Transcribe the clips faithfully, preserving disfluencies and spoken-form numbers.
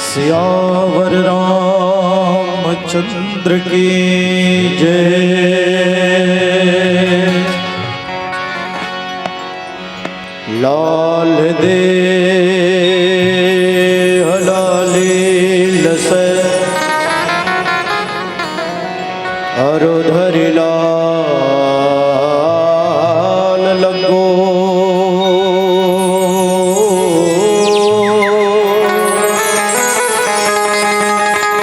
सियावर रामचंद्र की जय। लाल दे हलाली लस अरो धरि लाल लगो।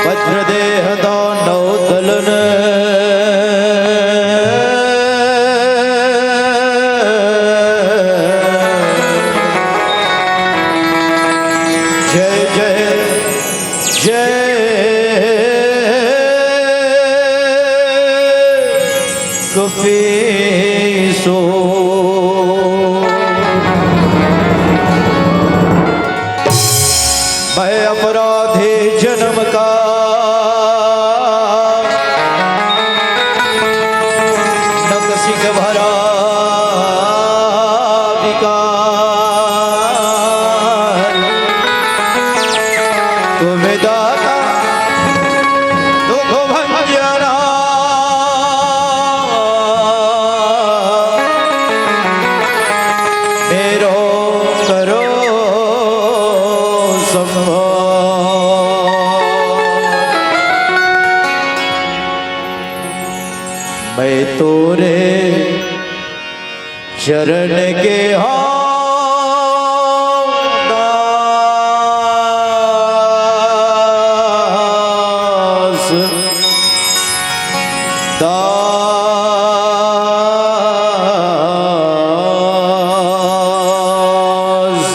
वज्रदेह दानव दलन जय जय जय कपीसो। मैं अपराधी जन्म का नकसिक भरा विकार। तुम दाता दुख भंजना मेरो करो संभाल। मैं तोरे चरण के हौं दास, दास।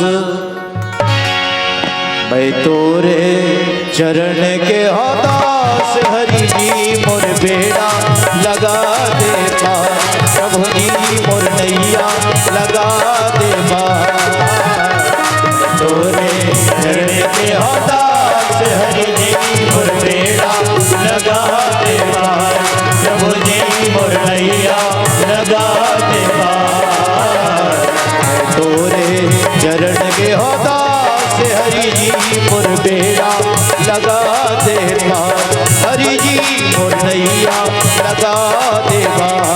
मैं तोरे चरण के हौं दास, हरि जी मोर बेड़ा लगा दे पार, प्रभु जी मोर नैया लगा दे पार। तोरे चरण के हौं दास, हरि जी मोर बेड़ा लगा दे पार, प्रभु जी मोर नैया लगा दे पार। तोरे चरण के हौं दास, हरि जी मोर बेड़ा लगा दे पार, हरि जी मोर नैया लगा दे पार।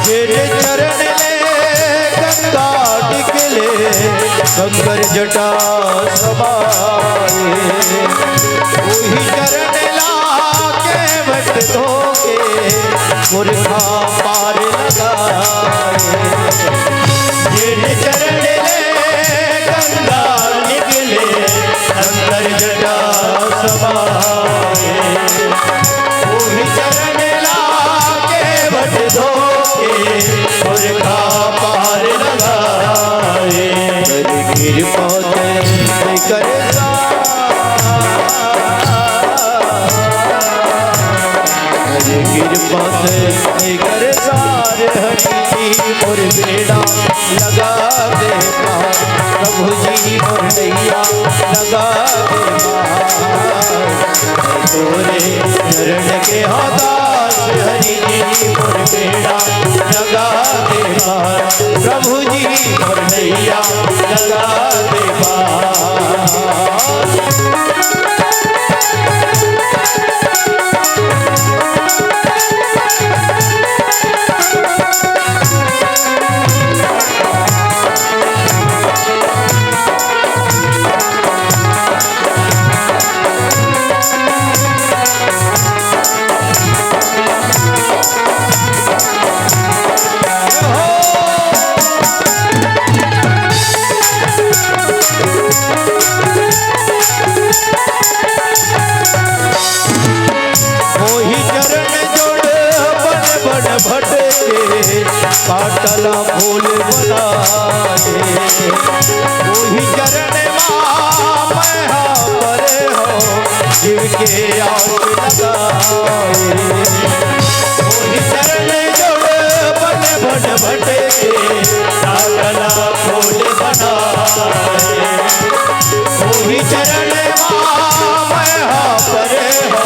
जेरे चरण ले गंगा निकले, कंकर जटा समाए। उही चरण लाके बट धोके, पुरखा पार लगाए। जेरे चरण ले गंगा निकले, कंकर जटा समाए। उही चरण लाके बट धोके, पुरखा पार लगा। कृपा तैं कर सार, अरे कृपा तैं कर सार, हरि जी मोर बेड़ा लगा दे पार, प्रभु जी मोर नैया लगा दे पार। तोरे चरण के हा दास, हरि जी मोर बेड़ा लगा दे पार, प्रभु जी मोर नैया लगा दे पार। मोहि चरण जोड़ बन बन भटके, पाटला फूल बनाए। मोहि चरण मा मैं हा परे हो, जीव के आस लगाए। मोहि चरण जोड़ बन बन भटके, पाटला फूल बनाए। मोहि चरण मा मैं हा परे हो,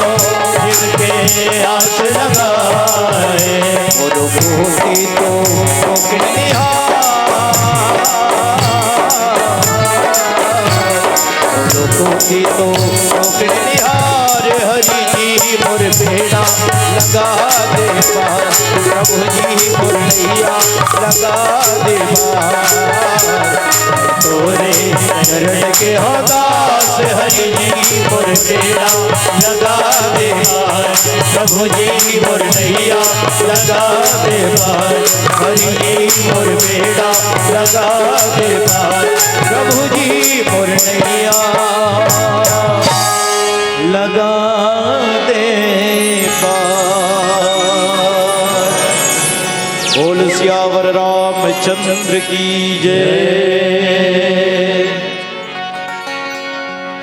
जीव के आस लगाए। मोर कोटि तो कोकिल निहार, मोर कोटि तो कोकिल निहार, हरि जी मोर बेड़ा लगा दे पार, प्रभु जी मोर नैया लगा दे पार। तोरे चरण के हा दास, हरि जी मोर बेड़ा लगा दे पार, प्रभु जी मोर नैया लगा दे पार, हरि जी मोर बेड़ा लगा दे पार, प्रभु जी मोर नैया लगा दे पार। बोल सियावर रामचंद्र की जय।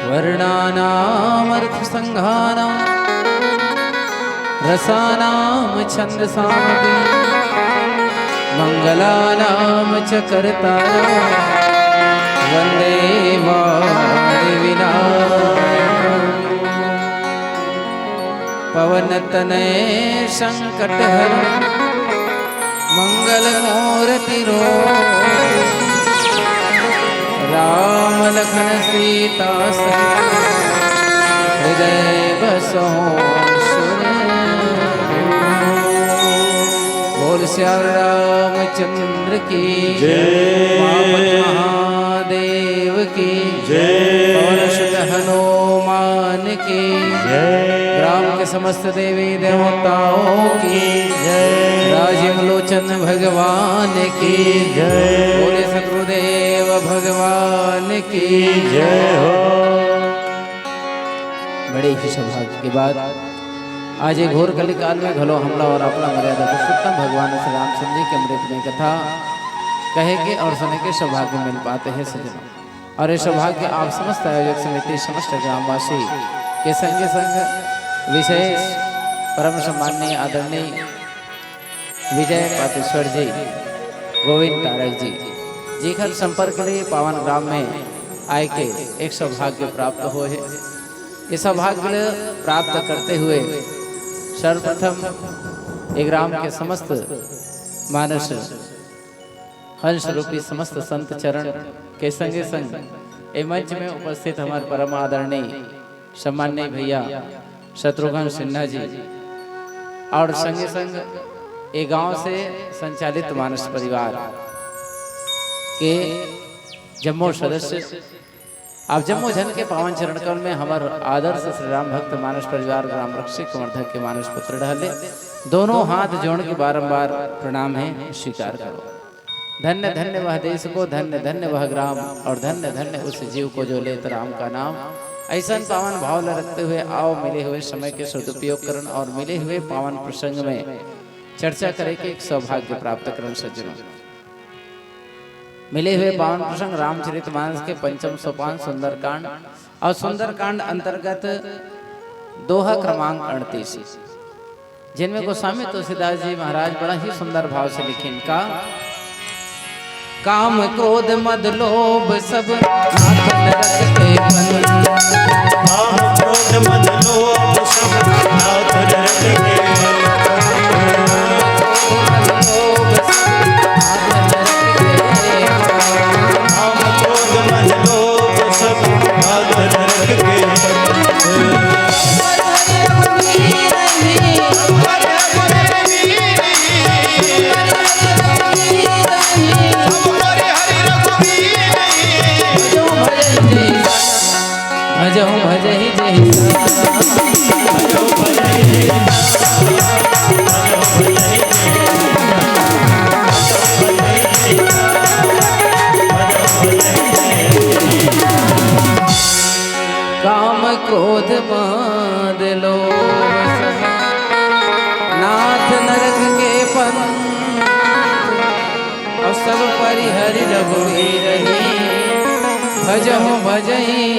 वर्णानामर्थसंघानां रसानां छन्दसामपि। मङ्गलानां च कर्तारं वन्दे वादिविनायकम्। पवनतनय संकटहर मंगल मूरति रूप। राम लखन सीता सहित हृदय बसहु सुर। बोल सिया रामचंद्र की जय। उमापति महादेव की जय। पवन सुत हनुमान की जय। ग्राम के समस्त देवी देवताओं की जय। राजीव लोचन भगवान की जय। बोले सतगुरुदेव भगवान की जय हो। बड़े ही सौभाग्य के बात आज ये घोर कलिकाल में घलो हमला और अपना मर्यादा पुरुषोत्तम भगवान श्री रामचंद्र जी के अमृतमय कथा कहे के और सुने के सौभाग्य मिल पाते हैं सज्जनों। और ये सौभाग्य आप समस्त आयोजक समिति, समस्त ग्रामवासी के संगे संग विशेष परम सम्माननीय आदरणीय विजय पातेश्वर जी, गोविंद तारक जी, जेकर संपर्क ले पावन ग्राम में आए के एक सौभाग्य प्राप्त होए हे। ये सौभाग्य प्राप्त करते हुए सर्वप्रथम ये ग्राम के समस्त मानस हंस रूपी समस्त संत चरण के संगे संग ए मंच में उपस्थित हमारे परम आदरणीय सम्माननीय भैया शत्रुघ्न सिन्हा जी और संगे संग ए गांव से संचालित मानस परिवार के जम्मो सदस्य, आप जम्मो झन के पावन चरण कमल में हमर आदर्श श्री राम भक्त मानस परिवार ग्राम रक्षित कवर्धा के मानस पुत्र डहले दोनों हाथ जोड़ के बारंबार प्रणाम हे, स्वीकार करो। धन्य धन्य वह देश को, धन्य धन्य वह ग्राम, और धन्य धन्य उस जीव को जो लेत राम का नाम। ऐसन पावन भाव ल रखते हुए आओ, मिले हुए समय के सदुपयोग करन और मिले हुए पावन प्रसंग में चर्चा करे के एक सौभाग्य प्राप्त करन सज्जनों। मिले हुए पावन प्रसंग रामचरित मानस के पंचम सोपान सुंदरकांड और सुंदरकांड अंतर्गत दोहा क्रमांक अड़तीस, जिनमें गोस्वामी तुलसीदास जी महाराज बड़ा ही सुंदर भाव से लिखिन का, काम क्रोध मद लोभ सब नाथ नरक के बंद। काम क्रोध मद लोभ सब नाथ नरक के बंद। काम क्रोध मद लोभ सब नाथ नरक के बंद। भजहु भजहि जहि काम क्रोध मद लोभ सब नाथ नरक के पंथ। और सब परिहरि रघुवीर ही भजहु भजहि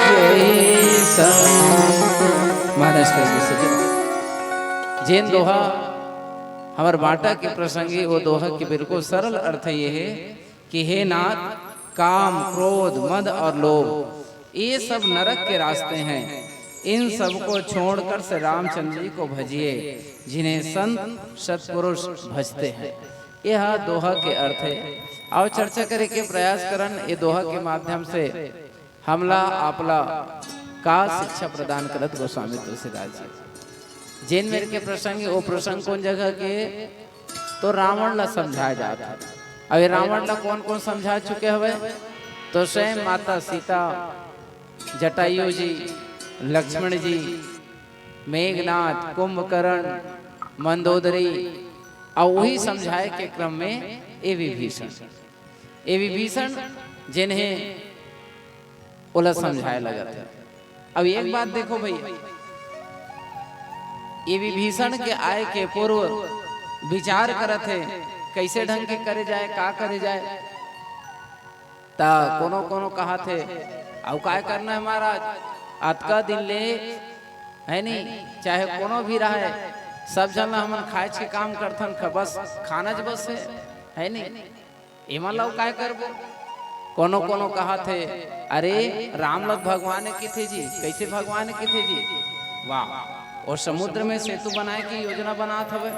जहि संत। महाराज कृष्ण से जेन दोहा हमर बांटा के प्रसंगी, वो दोहा के बिल्कुल सरल अर्थ ये है कि हे नाथ, काम, क्रोध, मद और लोभ, ये सब नरक के रास्ते हैं। इन सब को छोड़कर श्री रामचंद्र जी को भजिए, जिन्हें संत सत्पुरुष भजते हैं। यह दोहा के अर्थ है। आओ चर्चा करे के प्रयास करन, ये दोहा के माध्यम से हमला आपला का शिक्षा प्रदान करत गोस्वामी तुलसीदास जी। जेन मेर के प्रसंग हे, वो प्रसंग कौन जगह के? तो रावण ला समझाए जात हे। अब ये रावण ला कौन कौन समझा चुके हवे? तो स्वयं माता सीता, जटायु जी, लक्ष्मण जी, मेघनाथ, कुंभकर्ण, मंदोदरी, और वही समझाए के क्रम में ए विभीषण, ए विभीषण जिन्हें ओला समझाए लगत हे। अब एक बात देखो भैया, ये विभीषण के आए के पूर्व विचार करत हे, कैसे ढंग के करे जाए, का करे जाए। ता कोनो कोनो कहाथे, "अउ काय करना हे महाराज, अतका दिन ले, है नी, चाहे कोनो भी रहे, सब झन ला हमन खाएच के काम करथन, ख-, बस खाना च बस हे, है नी, एमन ला अउ काय करबो?" कोनो कोनो कहाथे, "अरे, राम ला भगवान किथे जी, कैसे भगवान किथे जी?" वाह, वो समुद्र में सेतु बनाए के योजना बनात हवे,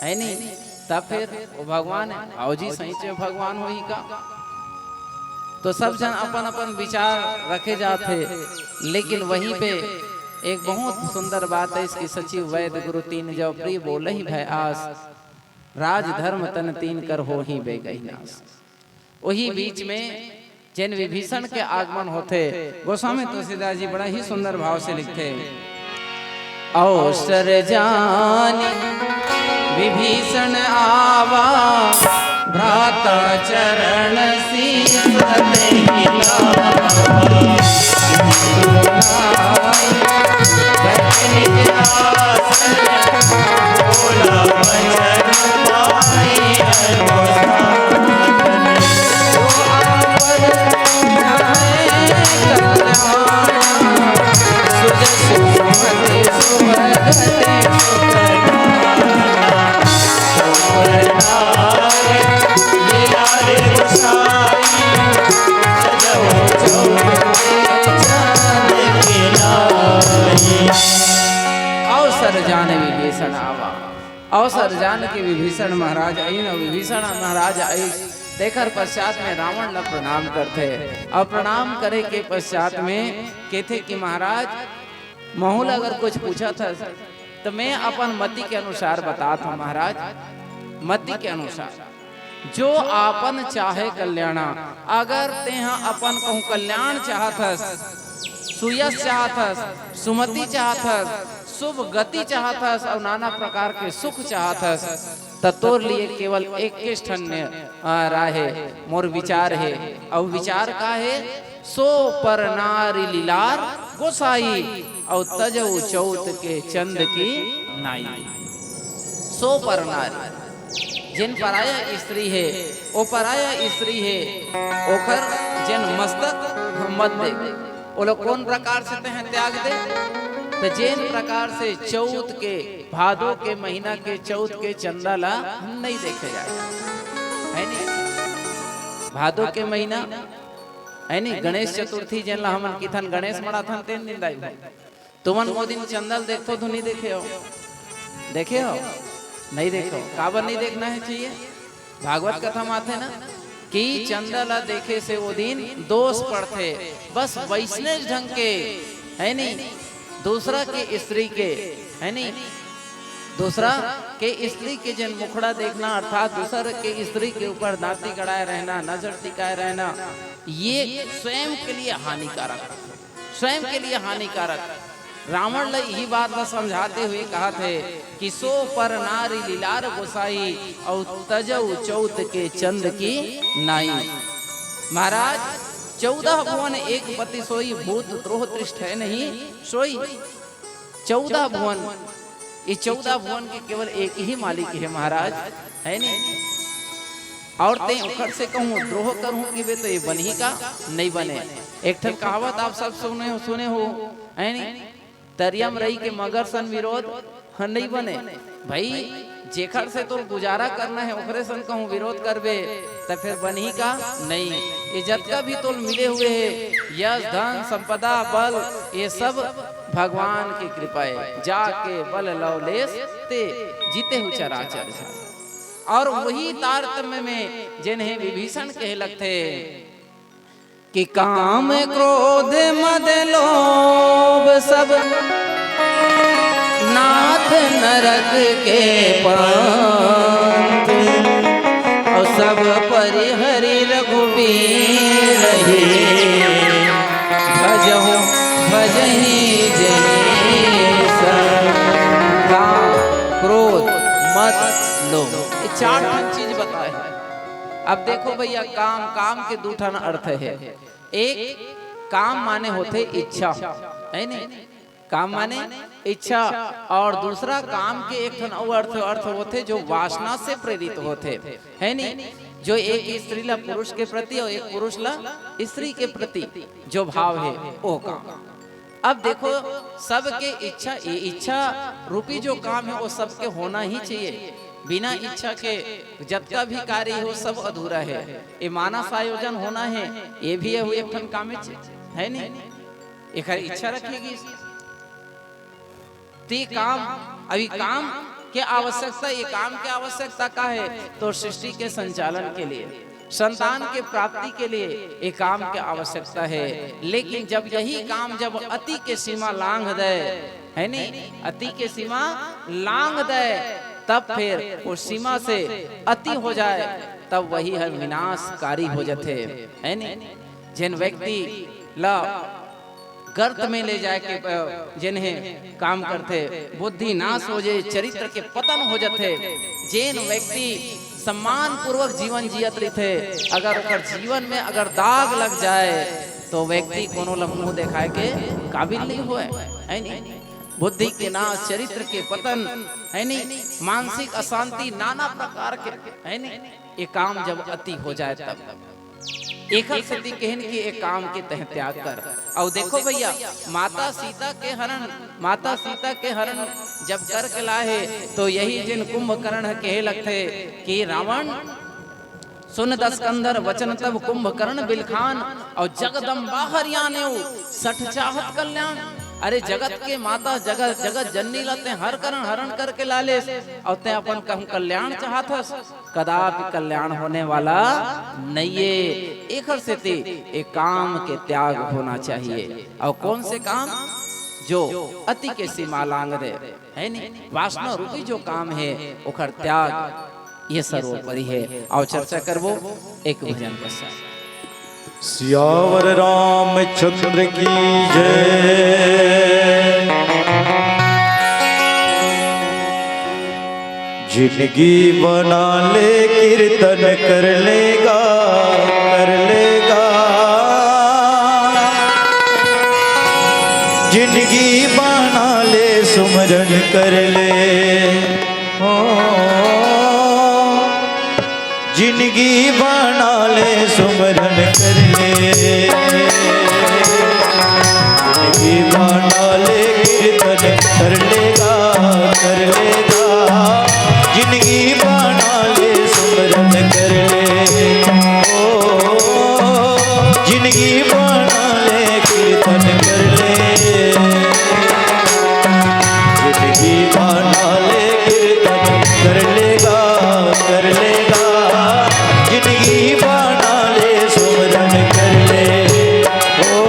है नी? तब फिर वो भगवान हे, आओ जी, सही च भगवान होही का? तो सब झन अपन अपन विचार रखे जात हे, लेकिन वहीं पे एक बहुत सुंदर बात हे, इसकी सचिव वैद गुरु तीन जौ प्रिय बोलहि भय आस, राज धर्म तन तीन कर होही बेगहि नास। वही बीच में जेन विभीषण के आगमन होथे, गोस्वामी तुलसीदास जी बड़ा ही सुंदर भाव से लिखथे, अवसर जानि विभीषण आवा, भ्राता चरण सीस तेहि लावा। निज आसन बोला वचन पाई अनुसार। अवसर जान विभीषण आवा। अवसर जान के विभीषण महाराज आइन, अउ विभीषण महाराज आइस, तेकर पश्चात में रावण ला प्रणाम करथे, अउ प्रणाम करे के पश्चात में कथे कि महाराज, महू ला अगर कुछ पूछत हस, त मैं अपन मति के अनुसार बतात हंव महाराज, मति के अनुसार। जो आपन चाहे कल्याणा, अगर तेहा अपन कहूँ कल्याण चाहत हस, सुयश चाहत हस, सुमति चाहत हस, शुभ गति चाहत हस अउ नाना प्रकार के सुख चाहत हस, त तोर लिए केवल एक ठन, अ, राय हे, मोर विचार हे। अउ विचार का हे? सो पर नारि लिलार गोसाई, अउ तजउ चउत के चंद की नाई। सो पर नारि, जेन पराया स्त्री हे, ओ पराया स्त्री हे, ओखर जेन मस्तक मत दे। ओला कोन प्रकार से तें त्याग दे? त जेन प्रकार से चौथ के, भादो के महीना के चौथ के चंदा ला नइ देखे जाए, है नी? भादो के महीना, है नी, गणेश चतुर्थी जेन ला हमन किथन गणेश मनाथन, तेन दिन दाई भाई। तुमन ओ दिन चंदा ल देखथो तो नइ देखे हो? देखे हो? नइ देखो। काबर नइ देखना हे चाहिए? भागवत कथा म आथे ना कि चंदा ला देखे से ओ दिन दोष पड़थे। बस वैसने ढंग के, है नी, दूसरा के स्त्री के, है नी, दूसरा के स्त्री के जेन मुखड़ा देखना, अर्थात दूसर के स्त्री के ऊपर दांती गड़ाए रहना, नजर टिकाए रहना, ये स्वयं के लिए हानिकारक, स्वयं के लिए हानिकारक। रावण ल इही बात ल समझाते हुए कहत हे कि "सो पर नारी लीलार गोसाई, अउ तजउ चौथ के चंद की नाई।" महाराज, चौदह भुवन एक पति सोई, भूत द्रोह त्रिष्ठय नहीं सोई। चौदह भुवन, ये चौदह भुवन के केवल एक ही मालिक हे महाराज, है नी? अउ तें ओखर से कहूँ द्रोह करहूँ कहिबे त ये बनही का? नइ बने। एक ठन कहावत आप सब सुने हो, सुने हो, है नी? तरिया म रही के मगर सन विरोध ह नइ बने। भाई, जेखर से तोर गुजारा करना हे, ओखरे सन कहूँ विरोध करबे, त फेर बनही का? नइ। ये जतका भी तोल मिले हुए हे, यश, धन, संपदा, बल, ये सब भगवान के कृपा हे। "जाके बल लवलेश ते, जीते हु चराचर जान।" अउ वही तारतम्य में जेन हे विभीषण कहे लगथे कि "काम क्रोध मद लोभ सब, नाथ नरक के पंथ, अउ सब परिहरि रघुबीर ही, भजहु भजहि जनेस।" काम, क्रोध, मद, लोभ, ये चार ठन चीज बताए हे। अब देखो भैया, काम, काम के दू ठन अर्थ हे। एक, काम माने होथे इच्छा, है नी? काम माने इच्छा, अउ दूसरा काम के एक ठन अउ अर्थ, अर्थ होथे जो वासना से प्रेरित होथे, है नी? जो एक स्त्री ला पुरुष के प्रति अउ एक पुरुष ला स्त्री के प्रति जो भाव हे, ओ काम। अब देखो, सबके इच्छा, ये इच्छा रूपी जो काम हे, वो सबके होना ही चाहिए। बिना इच्छा के जतका भी कार्य हे, वो सब अधूरा हे। ये मानस आयोजन होना हे, ये भी हे, वो एक ठन कामेच हे, है नी? एकर इच्छा रखे गिस। ते काम, अभी काम के आवश्यकता, ये काम के आवश्यकता का हे? तो सृष्टि के संचालन के लिए, संतान के प्राप्ति के लिए ये काम के आवश्यकता हे। लेकिन जब यही काम जब अति के सीमा लांघ दे, है नी, अति के सीमा लांघ दे, तब फेर वो सीमा से अति हो जाए, तब वही हर विनाशकारी हो जाथे, है नी। जेन व्यक्ति ला गर्त में ले जाए के, अ, जेन हे काम करथे, बुद्धि नाश हो जाए, चरित्र के पतन हो जाथे। जेन व्यक्ति सम्मान पूर्वक जीवन जियत रहिथे, अगर ओकर जीवन में अगर दाग लग जाए, तो व्यक्ति कोनो ला मुंह देखाए के काबिल नइ होय, है नी? बुद्धि के नाश, चरित्र के पतन, है नी? मानसिक अशांति, नाना प्रकार के, है नी? ये काम जब अति हो जाए तब। एकर सेती कहिन कि ये काम के तैं त्याग कर। अउ देखो भैया, माता सीता के हरण, माता सीता के हरण जब करके लाए हे, तो यही जेन कुंभकर्ण ह कहे लगथे कि "रावण, सुन दस कंधर वचन तब कुंभकर्ण बिलखान, अउ जगदम्बा हरियानेउ सठ चाहत कल्याण।" अरे, जगत के माता, जगत, जगत जननी ला तें हर करन हरण करके ला लेस, अउ तें अपन कहूँ कल्याण चाहत हस, कदापि कल्याण होने वाला नइये। एकर सेती ए काम के त्याग होना चाहिए। अउ कौन से काम? जो अति के सीमा लांघ दे, है नी? वासना रूपी जो काम हे, ओकर त्याग, ये सर्वोपरि हे। अउ चर्चा करबो एक भजन पश्चात। सियावर रामचंद्र की जय। जिंदगी बना ले कीर्तन कर लेगा, कर लेगा। जिंदगी बना ले सुमरन कर ले। ओ, जिंदगी बना ले, सुमरन कर ले। जिंदगी बना ले, कीर्तन कर लेगा, कर लेगा। जिंदगी बना ले, सुमरन कर ले। ओ, जिंदगी बना ले, कीर्तन कर ले। जिंदगी बना ले, कीर्तन कर लेगा, कर लेगा। जिंदगी बना ले, सुमरन कर ले। ओ,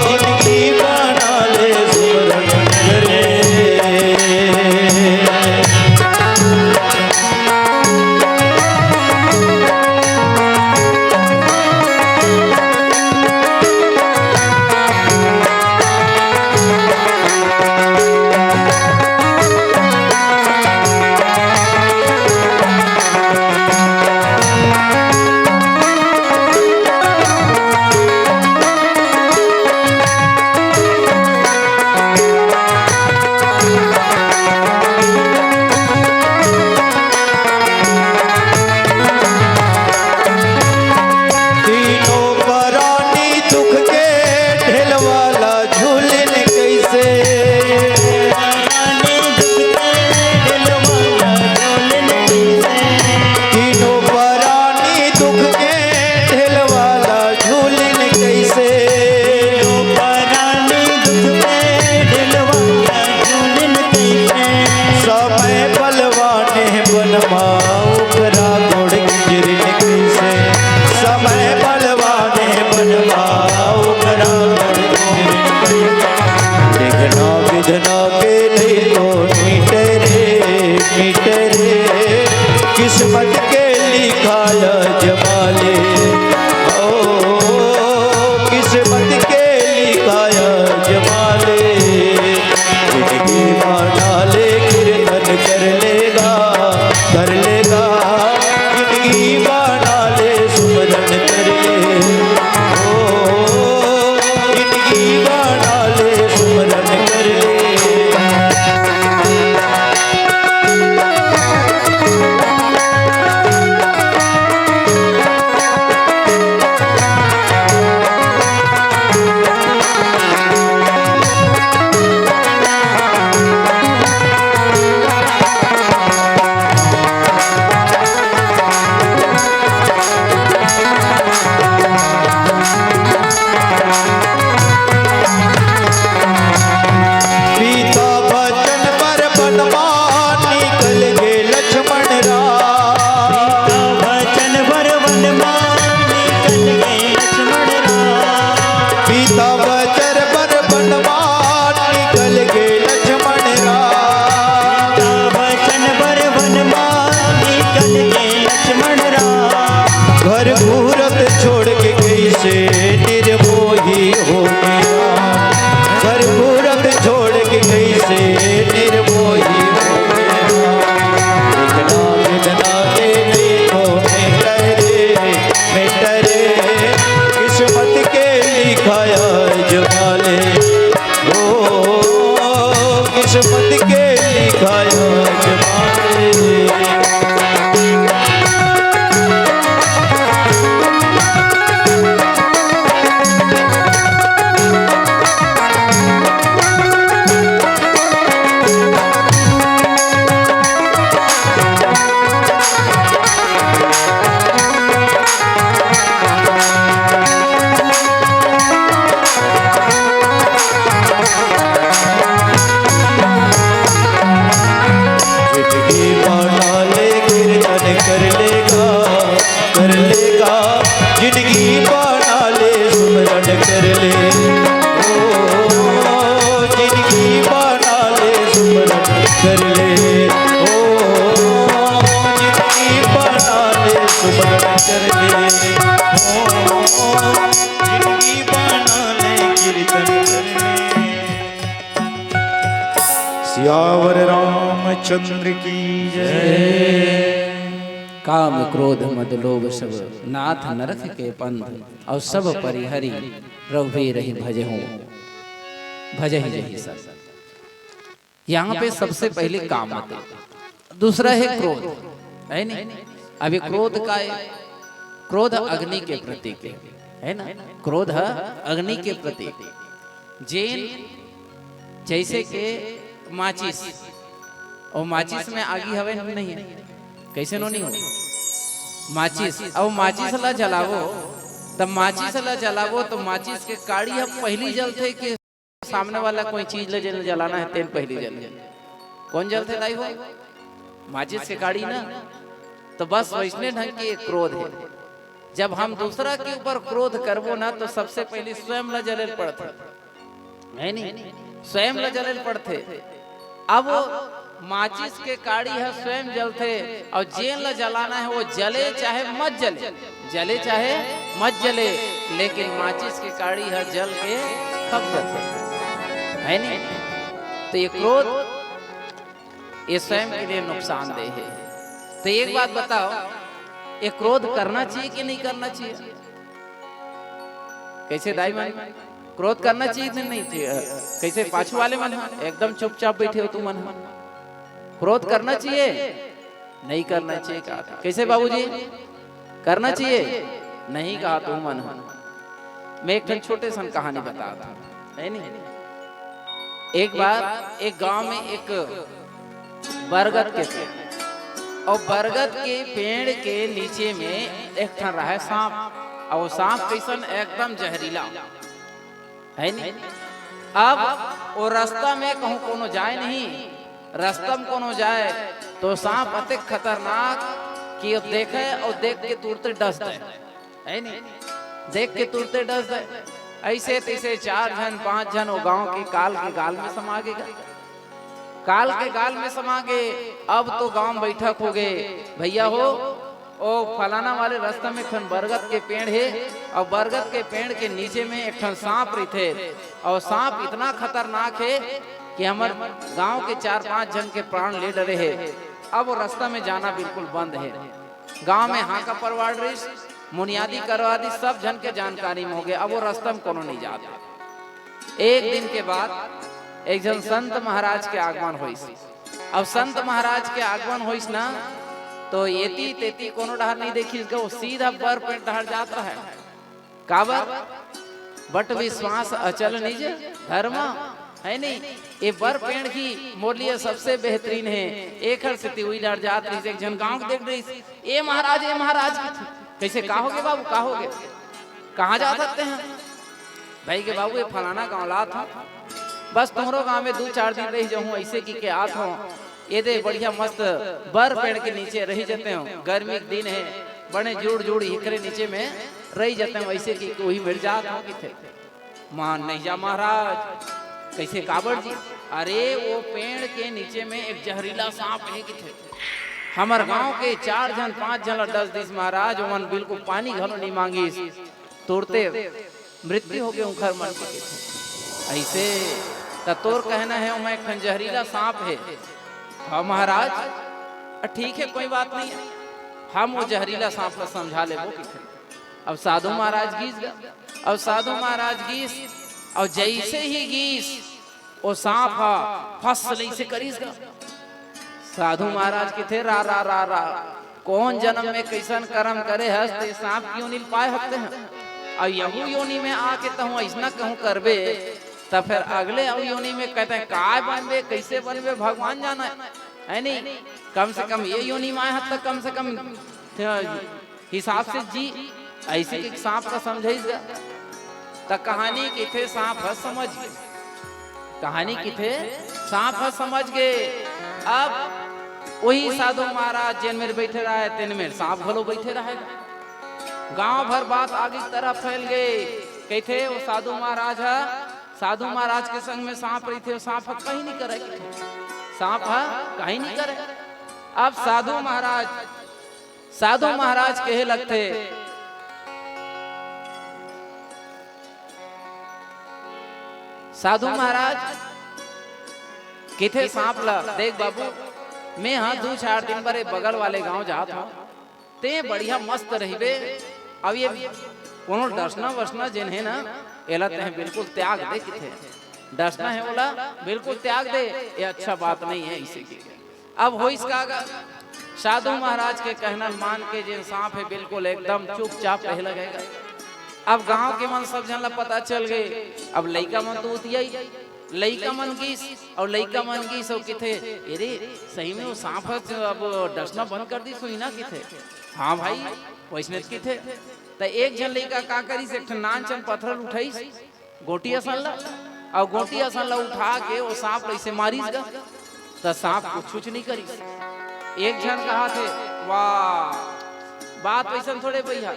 जिंदगी बना ले, सुमरन कर ले। तीनों परानी दुख के ढेलवाला झूलिन कैसे। तीनों परानी दुख के ढेलवाला झूलिन कैसे। समय बलवाने बनवाओ करा गोड़ किंजरिन कैसे। समय बलवाने बनवाओ करा गोड़ किंजरिन कैसे। देखना विधना के नहीं तो मीटरे, मीटरे। किस्मत के लिखाया जमाले। ओ, किस्मत के लिखाया जमाले। जिंदगी बना ले, कीर्तन कर लेगा, कर लेगा। जिंदगी बना ले, सुमरन कर ले। ओ, जिंदगी बना ले, सुमरन कर ले। पिता वचन पर बनवान निकल गे लक्ष्मण राम। पिता वचन पर बनवान निकल गे लक्ष्मण राम। पिता वचन पर बनवान निकल गे लक्ष्मण राम। पिता वचन पर बनवान निकल गे लक्ष्मण राम। घर मुहूर्त छोड़ के कैसे निर्मोही हो गया। घर मुहूर्त छोड़ के कैसे निर्मोही हो गया। इतना, इतना के नहीं तो मिटरे, मिटरे। किस्मत के लिखाया जमाले। ओ, किस्मत के लिखाया जमाले। जिंदगी बना ले, कीर्तन कर लेगा, कर लेगा। जिंदगी बना ले, सुमरन कर ले। ओ, जिंदगी बना ले, सुमरन कर ले। ओ, जिंदगी बना ले, सुमरन कर ले। ओ, जिंदगी बना ले, कीर्तन कर ले। सियावर रामचंद्र की जय। काम क्रोध मद लोभ सब नाथ नरक के पंथ, और सब परिहरी रघुवीर ही भजहु, भजहि जहि सब। यहाँ पे सबसे पहले काम आते, दूसरा है क्रोध, है नहीं? अभी क्रोध का, क्रोध अग्नि के प्रतीक है, है ना? क्रोध ह अग्नि के प्रतीक। जेन जैसे के माचिस, और माचिस में आगी हवे नहीं है, कैसे नो नहीं हो? माचिस, और माचिस ला जलावो, तब माचिस ला जलावो तो माचिस के काड़ी ह पहली जलथे कि सामने वाला कोई चीज ले जेन जलाना है, तेन पहली जले। कौन जलथे दाई हो? माचिस के काड़ी ना। तो बस वैसने ढंग के एक क्रोध है। जब हम दूसरा के ऊपर क्रोध करबो ना, तो सबसे पहले स्वयं ला जले ल पड़थे, है नहीं? स्वयं ला जले ल पड़थे। अब वो माचिस के काड़ी ह स्वयं जलथे, और जेन ला जलाना है वो जले चाहे मत जले, जले चाहे मत जले, लेकिन माचिस के काड़ी ह जल के खप जाथे, है नहीं? तो ये क्रोध, ये स्वयं के लिए नुकसानदेह है। तो एक बात बताओ, ये क्रोध करना चाहिए कि नहीं करना चाहिए? कैसे दाई मन, क्रोध करना चाहिए कि नहीं चाहिए? कैसे पाछू वाले मन ह एकदम चुपचाप बैठे हो तुमन ह? क्रोध करना चाहिए, नहीं करना चाहिए कहा था। कैसे बाबूजी, करना चाहिए, नहीं कहा तुमन ह? मैं एक ठन छोटे सन कहानी बता था, है नहीं? एक बार एक गांव में एक बरगद के पेड़, और बरगद के पेड़ के नीचे में एक ठन रहे सांप, और वो सांप कैसन, एकदम जहरीला, है नहीं? अब वो रास्ता में कहूँ कोनो जाए नहीं, रास्ता में कोनो जाए तो सांप अतेक खतरनाक कि वो देखे और देख के तुरते डस दे, है नहीं? देख के तुरते डस दे। ऐसे तैसे चार झन पांच झन वो गांव के काल के गाल में समा गे गा। काल के गाल में समा गे। अब तो गांव बैठक हो गे, भैया हो, ओ फलाना वाले रास्ता में एक ठन बरगद के पेड़ हे, और बरगद के पेड़ के नीचे में एक ठन सांप रहिथे, और सांप इतना खतरनाक हे कि हमर गांव के चार पांच झन के प्राण ले डरे हे। अब वो रास्ता में जाना बिल्कुल बंद हे। गांव में हांका परवार रहिस, मुनियादी करवा दी, सब झन के जानकारी में हो गे। अब वो रास्ता में कोनो नहीं जात। एक दिन के बाद एक झन संत महाराज के आगमन होइस। अब संत महाराज के आगमन होइस ना, तो एती तेती कोनो डहर नहीं देखिस गा, वो सीधा बर पेड़ डहर जात रहे। काबर? बट विश्वास अचल निज धर्म, है नहीं? ये बर पेड़ ही मोर लिए सबसे बेहतरीन हे। एखर सेती उई डहर जात रहिस, एक झन गांव के देख रहिस, "ए महाराज, ए महाराज," कथे। "कैसे, का हो गे बाबू, का हो गे? कहाँ जात हते हैं?" "भाई के बाबू, ये फलाना गांव ला आत हूँ, बस तुम्हरो गांव में दू चार दिन रही जाहूँ, ऐसे कहिके आत हूँ। ये दे बढ़िया मस्त बर पेड़ के नीचे रही जाते हूँ, गर्मी के दिन हे, बड़े जुड़ जुड़ हिकरे नीचे में रही जाते हूँ, ऐसे कहिके उही मेर जात हूँ," कथे। "मान नहीं जा महाराज।" "कैसे, काबर जी?" "अरे वो पेड़ के नीचे में एक जहरीला सांप हे," कथे। "हमर गांव के चार झन पांच झन ला डस दिस महाराज, ओमन बिल्कुल पानी घलो नहीं मांगिस, तुरते मृत्यु हो गे उंखर मन के," कथे। "ऐसे त तोर कहना हे ओमा एक ठन जहरीला सांप हे?" "हाँ महाराज।" "ठीक हे, कोई बात नहीं हे, हम वो जहरीला सांप ला समझा लेबो," कथे। अब साधु महाराज गीस गा, अब साधु महाराज गीस, और जैसे ही गीस, वो सांप ह फस ले से करिस गा। साधु महाराज कथे, "रा, रा, रा, रा, कौन जन्म में कैसन करम करे हस, ते सांप के योनि ल पाए हते हैं। अब यहू योनि में आके तहूँ ऐसना कहूँ करबे, त फिर अगले अउ योनि में कथे, काय बनबे, कैसे बनबे, भगवान जाने, है नहीं? कम से कम ये योनि में आए हत, त कम से कम हिसाब से जी।" ऐसे कहिके सांप ला समझाइस गा। त कहानी कथे सांप ह समझ गे। कहानी कथे सांप ह समझ गे। अब वही साधु महाराज जेन मेर बैठे रहे, तेन मेर सांप घलो बैठे रहे। गांव भर बात आगे की तरह फैल गे। कथे वो साधु महाराज ह, साधु महाराज के संग में सांप रहिथे, वो सांप ह कहीं नहीं करे। सांप ह कहीं नहीं करे। अब साधु महाराज साधु महाराज कहे लगथे, साधु महाराज कथे सांप ला, "देख बाबू, मैं हा दू चार दिन बर ए बगल वाले गांव जात हूँ, ते बढ़िया मस्त रहिबे। अब ये कोनो डसना वसना जेन हे ना, एला ते बिल्कुल त्याग दे," कथे। "डसना हे ओला बिल्कुल त्याग दे, ये अच्छा बात नहीं हे," ऐसे कथे। अब होइस का गा, साधु महाराज के कहना मान के जेन सांप हे, बिल्कुल एकदम चुपचाप रहे लगेगा। अब गांव के मन सब झन ला पता चल गए। अब लइका मन तो उतियाई, लइका मन गिस, अउ लइका मन गिस अउ किथे, "ए रे, सही में वो सांप ह अब डसना बंद कर दिस होही ना?" किथे, "हाँ भाई, वइसने त किथे।" त एक झन लइका का करिस, एक ठन नान चन पथरा ल उठाइस, गोटी असन ला, अउ गोटी असन ला उठा के वो सांप ल अइसे मारिस गा, त सांप कुछुच नइ करिस। एक झन कहाथे, "वाह, बात वइसन थोड़े भइया,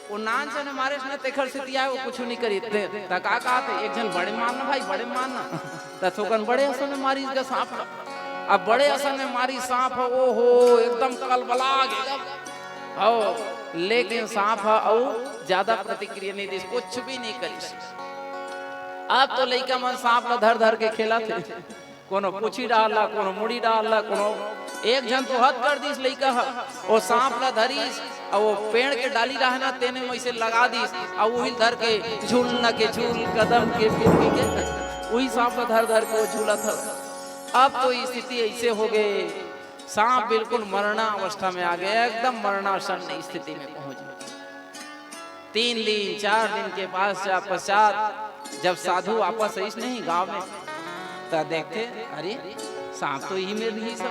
वो नान चन मारिस ना, तेखर सेती आय, वो कुछु नइ करिस।" त का कहाथे, "एक झन बड़े मारना भाई, बड़े मारना।" त थोकन बड़े असन में मारिस गा सांप ला। अब बड़े असन में मारिस सांप ह, ओ हो, एकदम कलबला गे। हव, लेकिन सांप ह अउ ज्यादा प्रतिक्रिया नइ दिस, कुछ भी नइ करिस। अब तो लइका मन सांप ला धर धर के खेलत हे, कोनो पूछी डार ला, कोनो मुड़ी डार ला, कोनो एक झन तो हद कर दिस लइका ह, वो सांप ला धरिस, अउ वो पेड़ के डाली रहे ना, तेने में अइसे लगा दिस, अउ उही ल धर के झूलना के झूल, कदम के फिर के, उही सांप ला धर धर के वो झूलत हवे। अब तो स्थिति अइसे हो गए, सांप बिल्कुल मरणावस्था में आ गया, एकदम मरणासन्न स्थिति में पहुंच गया। तीन दिन, चार दिन के पास, पश्चात जब साधु वापस आइस नहीं गांव में, त देखथे, "अरे, सांप तो इही मेर रहिस हे,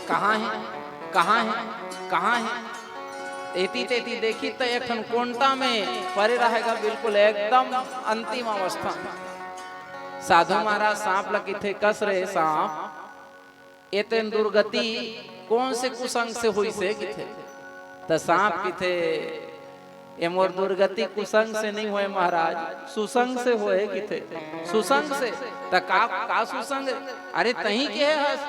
कहाँ हे, कहाँ हे, कहाँ हे?" एती तेती देखिस त एक ठन कोंटा में परे रहे गा, बिल्कुल एकदम अंतिम अवस्था। साधु महाराज सांप ला किथे, "कस रे सांप, एतेन दुर्गति कोन से कुसंग से होइस हे?" किथे। त सांप किथे, "ए मोर दुर्गति कुसंग से नइ होय महाराज, सुसंग से होय," किथे। "सुसंग से?" त का, का सुसंग? "अरे तहीं के हस,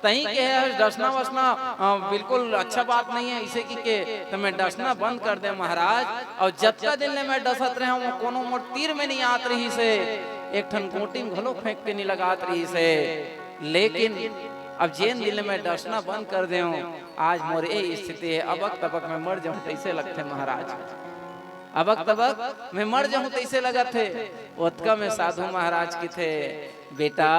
तहीं के हस, डसना वसना, अ, बिल्कुल अच्छा बात नइ हे, अइसे कहिके त मैं डसना बंद कर देंव महाराज, अउ जतका दिन ले मैं डसत रहेंव, कोनो मोर तीर में नइ आत रहिस हे, एक ठन गोटी में घलो फेंक के नइ लगात रहिस हे।" लेकिन अब जेन दिन मैं डसना बंद कर देंव, आज मोर ए स्थिति हे, अबक तबक मैं मर जाहूं तइसे लगथे महाराज, अबक तबक मैं मर जाहूं तइसे लगत हे। ओतका में साधु महाराज किथे, "बेटा,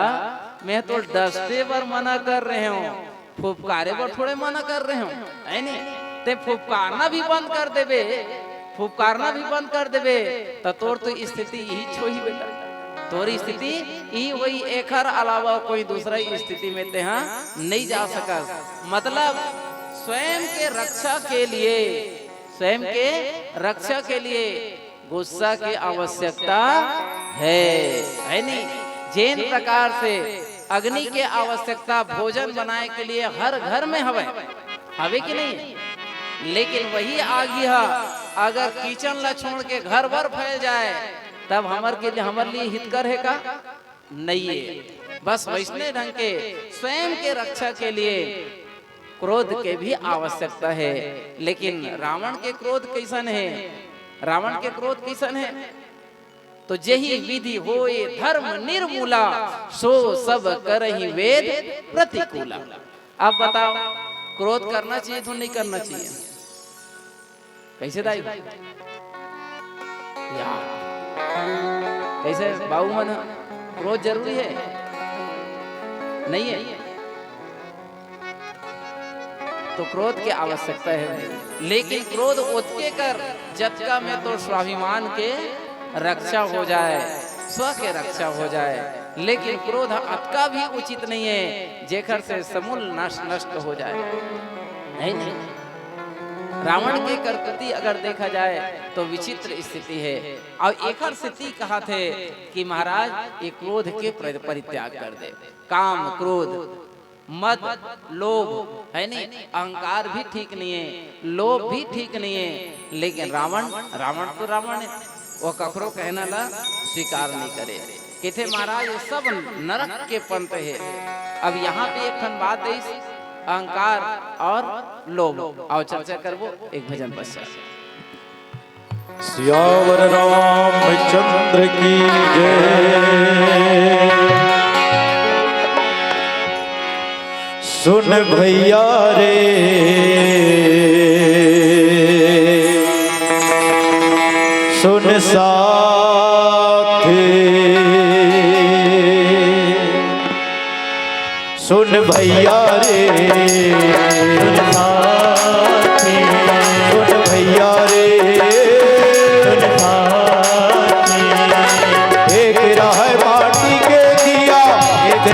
मैं तो डसे बर मना कर रहेंव, फुफकारे बर थोड़े मना कर रहेंव, हे नी? ते फुफकारना भी बंद कर देबे, फुफकारना भी बंद कर देबे, त तोर तो स्थिति इही होही बेटा, तोर स्थिति इही होही, एखर अलावा कोई दूसरा स्थिति में तेहा नइ जा सकस।" मतलब स्वयं के रक्षा के लिए, स्वयं के रक्षा के लिए गुस्सा के आवश्यकता हे, हे नी? जेन प्रकार से अग्नि के आवश्यकता भोजन बनाए के लिए हर घर में हवे, हवे कि नहीं? लेकिन वही आगी ह अगर किचन ला छोड़ के घर भर फैल जाए, तब हमर के लिए, हमर लिए हितकर हे का? नइये। बस वइसने ढंग के स्वयं के रक्षा के लिए क्रोध के भी आवश्यकता हे। लेकिन रावण के क्रोध कइसन हे? रावण के क्रोध कइसन हे? तो जेहि विधि होय धर्म निर्मूला, सो सब करहि वेद प्रतिकूला। अब बताओ, क्रोध करना चाहिए तो नहीं करना चाहिए? कइसे दाई? यार, कइसे बाबू मन, क्रोध जरूरी हे? नइ हे? तो क्रोध के आवश्यकता हे, लेकिन क्रोध ओतके कर, जतका में तोर स्वाभिमान के रक्षा हो जाए, स्व के रक्षा हो जाए। लेकिन क्रोध अतका भी उचित नइ हे, जेकर से समूल नाश, नष्ट हो जाए। हे नहीं? रावण के करतूती अगर देखा जाए, तो विचित्र स्थिति हे। अउ एकर सेती कहत हे कि महाराज, ये क्रोध के प्र-, परित्याग कर दे। काम, क्रोध, मद, लोभ, हे नहीं, अहंकार भी ठीक नइ हे, लोभ भी ठीक नइ हे, लेकिन रावण, रावण तो रावण हे, वो ककरो कहना ला स्वीकार नइ करे। कथे महाराज, ये सब नरक के पंथ हे। अब यहाँ पे एक ठन बात हे, अहंकार अउ लोभ। अउ चर्चा करबो एक भजन पश्चात। सियावर रामचंद्र की जय। सुन भैया रे, सुन साथी, सुन भैया रे,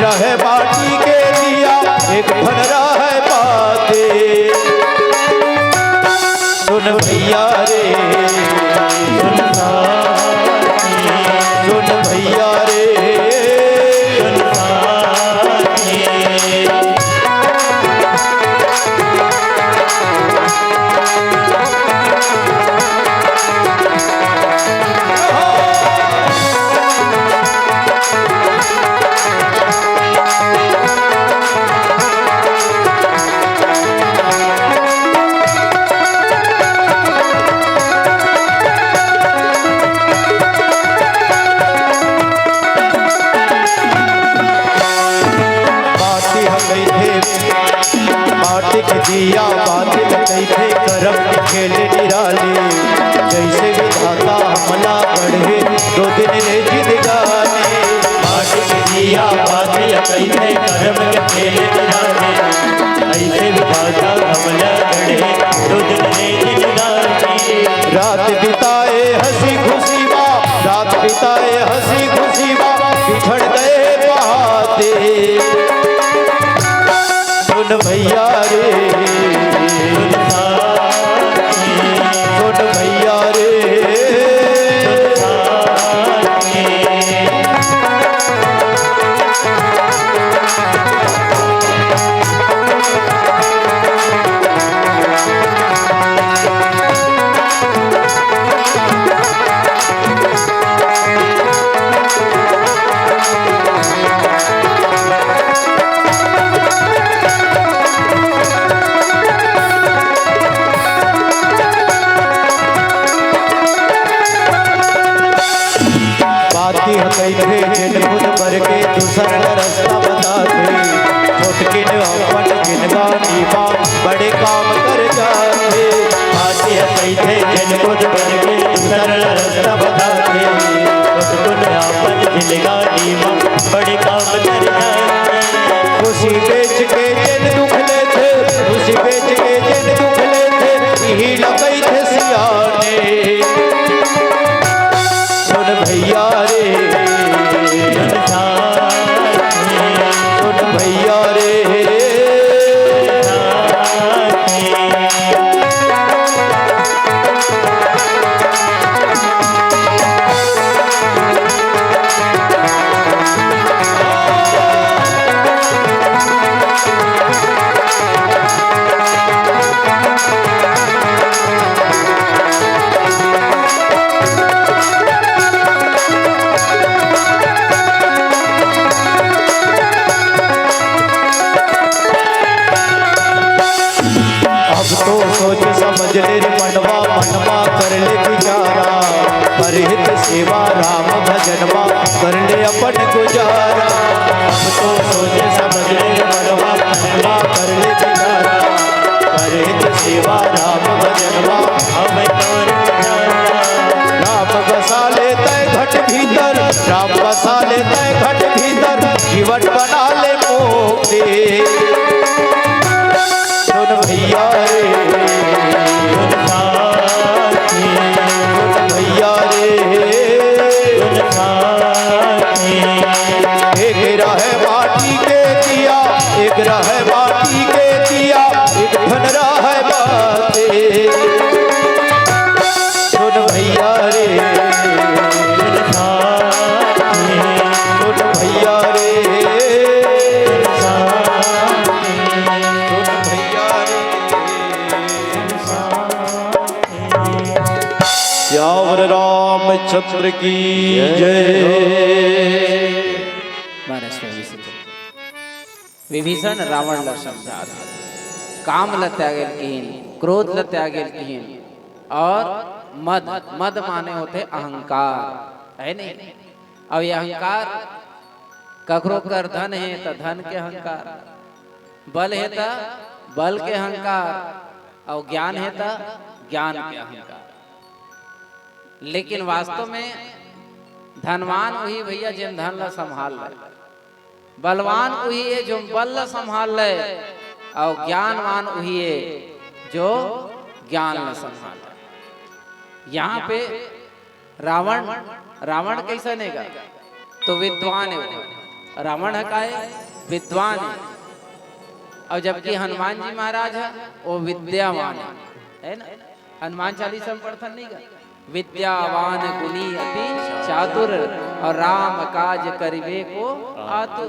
रहे माटी के दिया, एक ठन रहे बाती। सुन भैया रे, सुन साथी, सुन भैया रे, सुन साथी। बाती ह कहिथे, बाती के दिया, बाती ल कहिथे, करम के खेल निराली। जइसे विधाता हमला गढ़े, दो दिन ले जिंदगानी। बाती के दिया, बाती ल कहिथे, करम के खेल निराली। अइसे विधाता हमला गढ़े, दो दिन ले जिंदगानी। रात बिताए हंसी खुशी मा, रात बिताए हंसी खुशी मा, बिछड़ गए बहाते। सुन भैया रे, सुन भैया रे। बाती ह कहिथे, जेन खुद बर के दूसर ल रस्ता बताथे। छोटकिन अपन जिनगानी मा बड़े काम कर जाथे। बाती ह कहिथे, जेन खुद बर के दूसर ल रस्ता बताथे। छोटकिन अपन जिनगानी मा बड़े काम कर जाथे। खुशी बेच के जेन दुख लेथे, खुशी बेच के जेन दुख लेथे, इही ल कहिथे सियाने। सुन भैया रे, सुन साथी, सुन भैया रे। अब तो सोच समझ ले रे मनवा, मनमा कर ले विचारा। परहित सेवा राम भजनवा, कर ले अपन गुजारा। अब तो सोच समझ ले रे मनवा, मनमा कर ले विचारा। परहित सेवा राम भजनवा, हम तोर गुजारा। राम बसा ले तय घट भीतर, राम बसा ले तय घट भीतर, जीवन बना ले मोके। सुन भैया रे, सुन साथी, सुन भैया रे, सुन साथी। एक रहे माटी के दिया, एक रहे माटी के दिया, एक ठन रहे बाती। सुन भैया रे, सुन साथी, सुन भैया रे, सुन साथी, सुन भैया रे, सुन साथी। सियावर रामचंद्र की जय। महाराज स्वामी जी। विभीषण रावण ल समझात हे, काम ल त्यागे ल किहिन, क्रोध ल त्यागे ल किहिन, और मद, मद माने होथे अहंकार, हे नहीं? अब ये अहंकार, ककरो कर धन हे त धन के अहंकार, बल हे त बल के अहंकार, अउ ज्ञान हे त ज्ञान के अहंकार। लेकिन वास्तव में धनवान उही भैया, जेन धन ल संभाल ले। बलवान उही हे, जो बल ल संभाल ले, अउ ज्ञानवान उही हे, जो ज्ञान ल संभाल ले। यहाँ पे रावण, रावण कइसन हे गा? तो विद्वान हे वो। रावण ह काय? विद्वान हे। अउ जबकि हनुमान जी महाराज ह, वो विद्यावान हे, है ना? हनुमान चालीसा में पढ़थन नहीं का? विद्यावान गुणी अति चातुर, अउ राम काज करिबे को आतुर।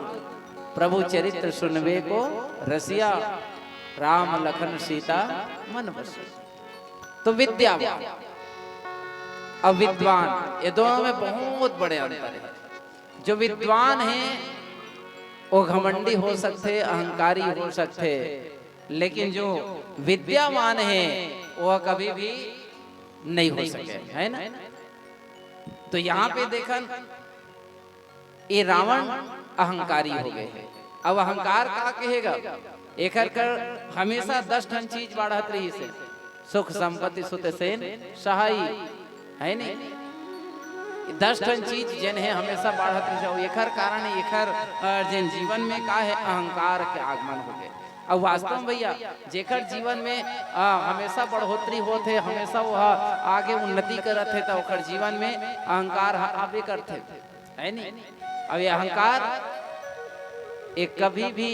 प्रभु चरित्र सुनबे को रसिया, राम लखन सीता मन बसिया। तो विद्यावान अउ विद्वान, ये दोनों में बहुत बड़े अंतर हे। जो विद्वान हे, वो घमंडी हो सकथे, अहंकारी हो सकथे, लेकिन जो विद्यावान हे, वो कभी भी नहीं हो सके, है ना? तो यहाँ पे देखन, ये रावण अहंकारी हो गए हे। अब अहंकार का कहेगा? एकर कर हमेशा दस ठन चीज बाढ़त रहिस हे, सुख संपत्ति सुत सेन सहाई, है नहीं? दस ठन चीज जेन हे हमेशा बाढ़त रहिस हे, अउ एकर कारण, एकर, अ, जेन जीवन में का हे, अहंकार के आगमन हो गए। अउ वास्तव में भैया, जेकर जीवन में, अ, हमेशा बढ़ोतरी होत हे, हमेशा वो ह आगे उन्नति करत हे, त ओकर जीवन में अहंकार ह आबे करथे, है नहीं? अब ये अहंकार, ये कभी भी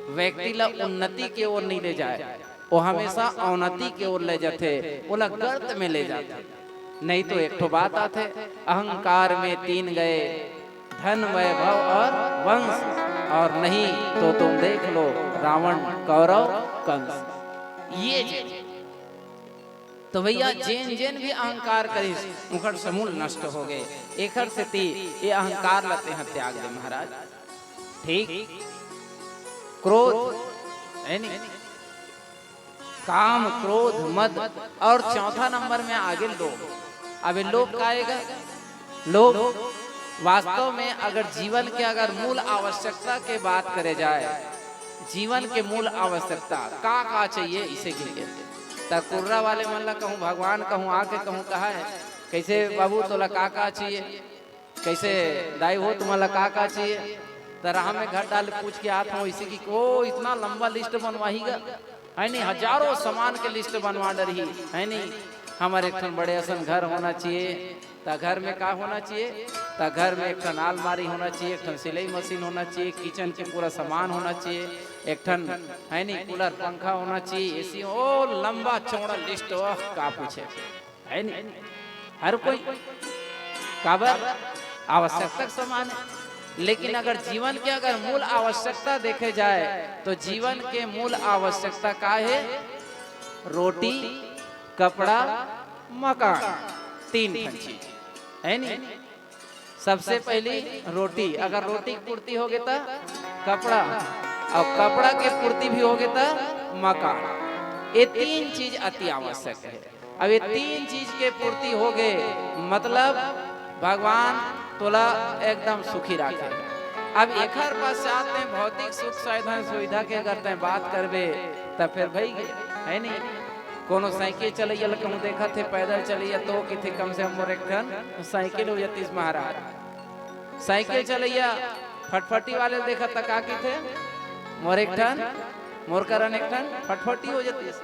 व्यक्ति ला उन्नति के ओर नहीं ले जाए, वो हमेशा अवनति के ओर ले जाथे, ओला गर्त में ले जाथे। नहीं तो एक ठो बात आथे, अहंकार में तीन गए, धन वैभव और वंश, और नहीं तो तुम देख लो रावण कौरव कंस। ये जे तो भैया, जेन जेन भी अहंकार करिस, ओकर समूल नष्ट हो गए। एकर सेती ये अहंकार ला तेहा त्याग दे महाराज। ठीक, क्रोध, है नी? काम, क्रोध, मद, और चौथा नंबर में आगे लोभ। अब ये लोभ का आएगा? लोभ वास्तव में अगर जीवन के अगर मूल आवश्यकता के बात करे जाए, जीवन के मूल आवश्यकता का का चाहिए, इसे गिन के त कुर्रा वाले मन ला कहूँ, भगवान कहूँ, आके कहूँ, कहा है, "कैसे बाबू, तोला का का चाहिए? कैसे दाई हो, तुम्हारा का का चाहिए?" त राह में घर डाल पूछ के आत हूँ, इसी की को इतना लंबा लिस्ट बनवाही गा, है नी? हजारों सामान के लिस्ट बनवा डरही, है नी? हमारे एक ठन बड़े असन घर होना चाहिए, त घर में का होना चाहिए? त घर में एक ठन अलमारी होना चाहिए, एक ठन सिलाई मशीन होना चाहिए, किचन के पूरा सामान होना चाहिए, एक ठन, है नी, कूलर पंखा होना चाहिए, एसी, ओ लंबा चौड़ा लिस्ट, ओह का पूछे, है नी? हर कोई काबर आवश्यकता के सामान है, लेकिन अगर जीवन के अगर मूल आवश्यकता देखे जाए तो जीवन के मूल आवश्यकता का है? रोटी, कपड़ा, मकान, तीन ठन चीज, है नी? सबसे पहली रोटी, अगर रोटी की पूर्ति होगे त कपड़ा, और कपड़ा के पूर्ति भी होगे त मकान। ये तीन चीज अति आवश्यक है। अब ये तीन चीज के पूर्ति होगे, मतलब भगवान तोला एकदम सुखी राखे। अब एकर पश्चात में भौतिक सुख साधन सुविधा के अगर तैं बात करबे, त फिर भई गे, है नी? कोनो साइकिल चलैया ल कहूँ देखत हे, पैदल चलैया, तो किथे कम से कम मोर एक ठन साइकिल हो जतिस महाराज। साइकिल चलैया फटफटी वाले ल देखत त का किथे, मोर एक ठन, मोर करन एक ठन फटफटी हो जतिस।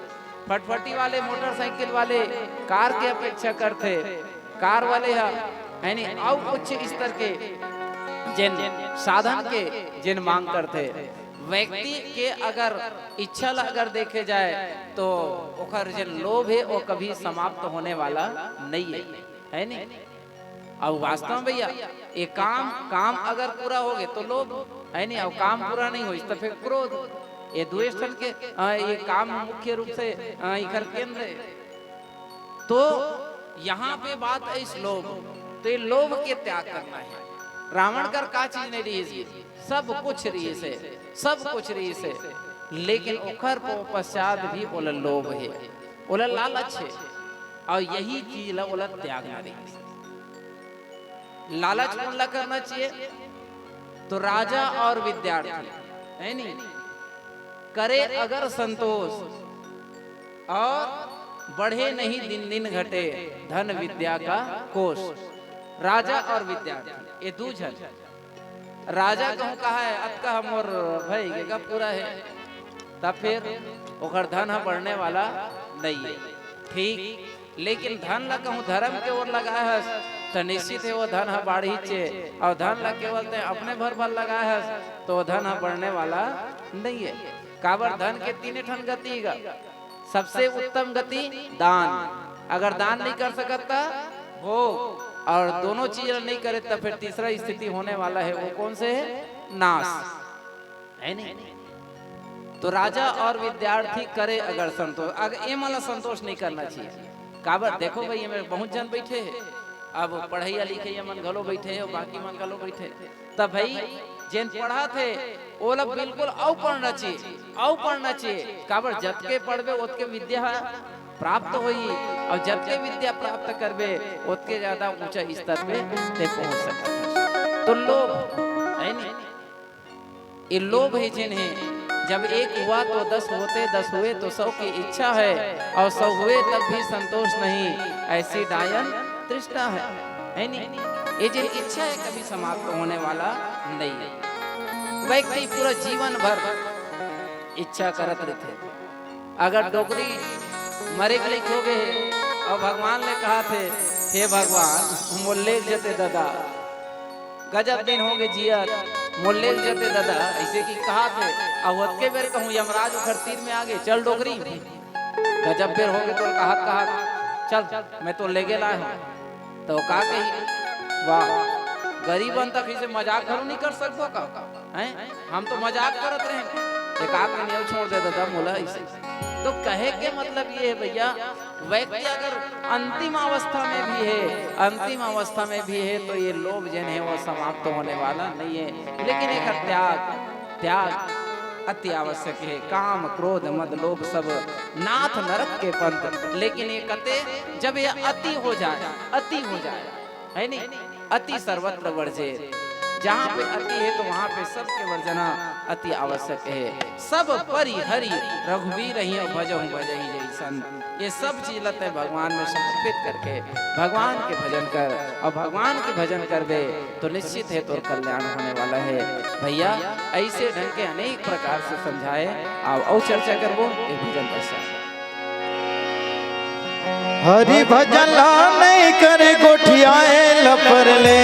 फटफटी वाले, मोटरसाइकिल वाले कार के अपेक्षा करथे, कार वाले ह, है नी, अउ उच्च स्तर के जेन साधन के जेन मांग करथे। व्यक्ति के अगर इच्छा ला अगर देखे जाए तो ओकर जेन लोभ है वो कभी समाप्त होने वाला नहीं है, है नी? अब वास्तव में भैया, ये काम, काम अगर पूरा होगे तो लोभ, है नी? अब काम पूरा नहीं होइस तो फिर क्रोध। ये दुए ठन के, अ, ये काम मुख्य रूप से, अ, इकर केंद्र है। तो यहाँ पे बात है इस लोभ, तो ये लोभ के त्याग करना है। रावण कर का चीज नहीं रहिस, सब कुछ रहिस हे, सब कुछ रहिस हे, लेकिन ओकर प-, पश्चात भी ओला लोभ हे, ओला लालच हे, और यही चीज ला ओला त्यागना रहिस। लालच कोन ला करना चाहिए? तो राजा और विद्यार्थी, है नी? करे अगर संतोष, और बढ़े नहीं दिन दिन घटे, धन विद्या का कोष। राजा और विद्यार्थी, ये दू झन। राजा कहूँ कहा है, अतका मोर भई गे का पूरा है, तब फिर ओकर धन ह बढ़ने वाला नहीं है। ठीक, लेकिन धन ला कहूँ धर्म के ओर लगाए हस, त निश्चित हे वो धन ह बाढ़ही चे, अउ धन ला केवल ते अपने भर भर लगाए हस, तो वो धन ह बढ़ने वाला नहीं है। काबर धन के तीने ठन गति गा। सबसे उत्तम गति दान। अगर दान नहीं कर सकत त भोग, और दोनों चीज नहीं करे त फिर तीसरा स्थिति होने वाला है, वो कौन से है? नाश, है नहीं? तो राजा और विद्यार्थी करे अगर संतोष, अगर ये मन ला संतोष नहीं करना चाहिए। काबर देखो भाई, ये मेरे बहुत जन बैठे हैं, अब पढ़ैया लिखैया मन घलो बैठे हैं, बाकी मन घलो बैठे हैं। तब भाई जेन पढ़त हे, ओला बिल्कुल अउ पढ़ना चाहिए, अउ पढ़ना चाहिए। काबर जतके पढ़बे, ओतके विद्या प्राप्त होही, और जतके विद्या प्राप्त करबे, ओतके ज्यादा ऊंचा स्तर पे ते पहुंच सकत हस। तो लोभ है नहीं, ये लोभ ही जिन है। जब एक हुआ तो दस होते, दस हुए तो सौ की इच्छा है, और सौ हुए तब भी संतोष नहीं, ऐसी डायन तृष्णा है, है नहीं? ये जिन इच्छा है कभी समाप्त होने वाला नहीं है। व्यक्ति पूरा जीवन भर इच्छा करत रहते। अगर डोकरी मरे के लइक हो गए हे, और भगवान ले कहा थे, "हे भगवान, मोर लेग जते दादा, गजब दिन हो गए जियत, मोर लेग जते दादा," ऐसे की कहा थे। अब ओतके बेर कहूँ यमराज उखर तीर में आ गए, "चल डोकरी, गजब बेर हो गए तोर कहत कहत, चल मैं तो लेगे लाए हूँ।" तो का कही, "वाह, गरीबन तक इसे मजाक घलो नहीं कर सकबो का?" हैं? हम तो मजाक करत रहे, एक आध महीने अउ छोड़ दे दादा मोला इसे। तो कहे के मतलब ये है भैया, व्यक्ति अगर अंतिम अवस्था में भी है, अंतिम अवस्था में भी है, तो ये लोभ जन है वो समाप्त होने वाला नहीं है। लेकिन एक त्याग, त्याग अति आवश्यक है। काम, क्रोध, मद, लोभ सब नाथ नरक के पंथ। लेकिन ये कते जब ये अति हो जाए, अति हो जाए, है नहीं? अति सर्वत्र वर्जे। जहाँ पे अति है तो वहाँ पे सबके वर्जना अति आवश्यक है। सब परि हरि रघुवीर हियँ भजहु भजहि जइसन। ये सब चीज ला तैं भगवान में समर्पित करके भगवान के भजन कर, और भगवान के भजन करबे तो निश्चित है तोर कल्याण होने वाला है। भैया, ऐसे ढंग के अनेक प्रकार से समझाए, आओ, और चर्चा करबो एक भजन पश्चात। हरि भजन ला नहीं करे गोठियाए लपर ले,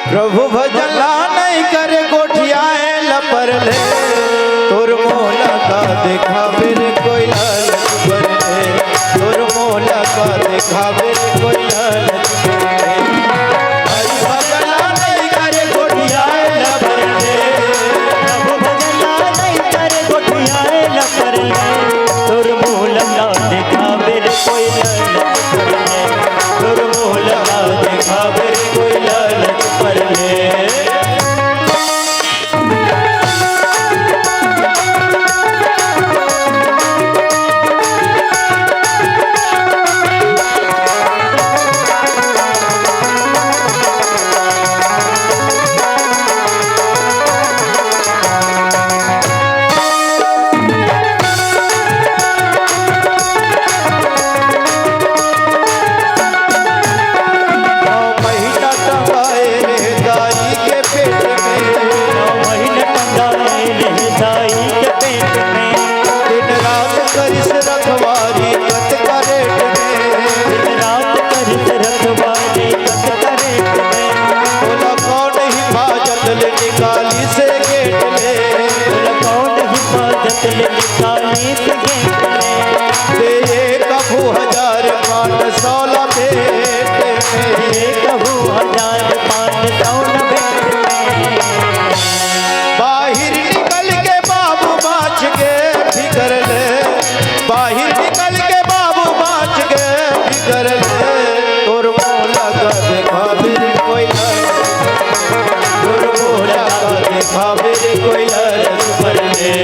प्रभु भजन ला नहीं करे गोठियाए लपर ले। तोर मोला का देखा फिर कोई लालच पर ले, तोर मोला का देखा फिर कोई लालच पर ले। हरि भजन ला नहीं करे गोठियाए लपर ले, प्रभु भजन ला नहीं करे गोठियाए लपर ले। तोर मोला का देखा फिर कोई लालच पर ले, तोर मोला का देखा फिर कोई लालच पर ले। नौ महीना टंगाए रे दाई के पेट में। नौ महीना टंगाए रे दाई के पेट में। दिन रात करिस रखवारी कत का रेट में। दिन रात करिस रखवारी कत का रेट में। बोला कौन हिफाजत ले निकाली से गेट ले। बोला कौन हिफाजत ले निकाली से गेट ले। दे ये कभू हजार पाँच सौ ला भेंट में। ये कभू हजार पाँच सौ ला भेंट में। बाहिर निकल के बाबू बाँच के फिकर ले, बाहिर निकल के बाबू बाँच के फिकर ले। तोर मोला का देखा फिर कोई लालच, तोर मोला का देखा फिर कोई लालच पर ले।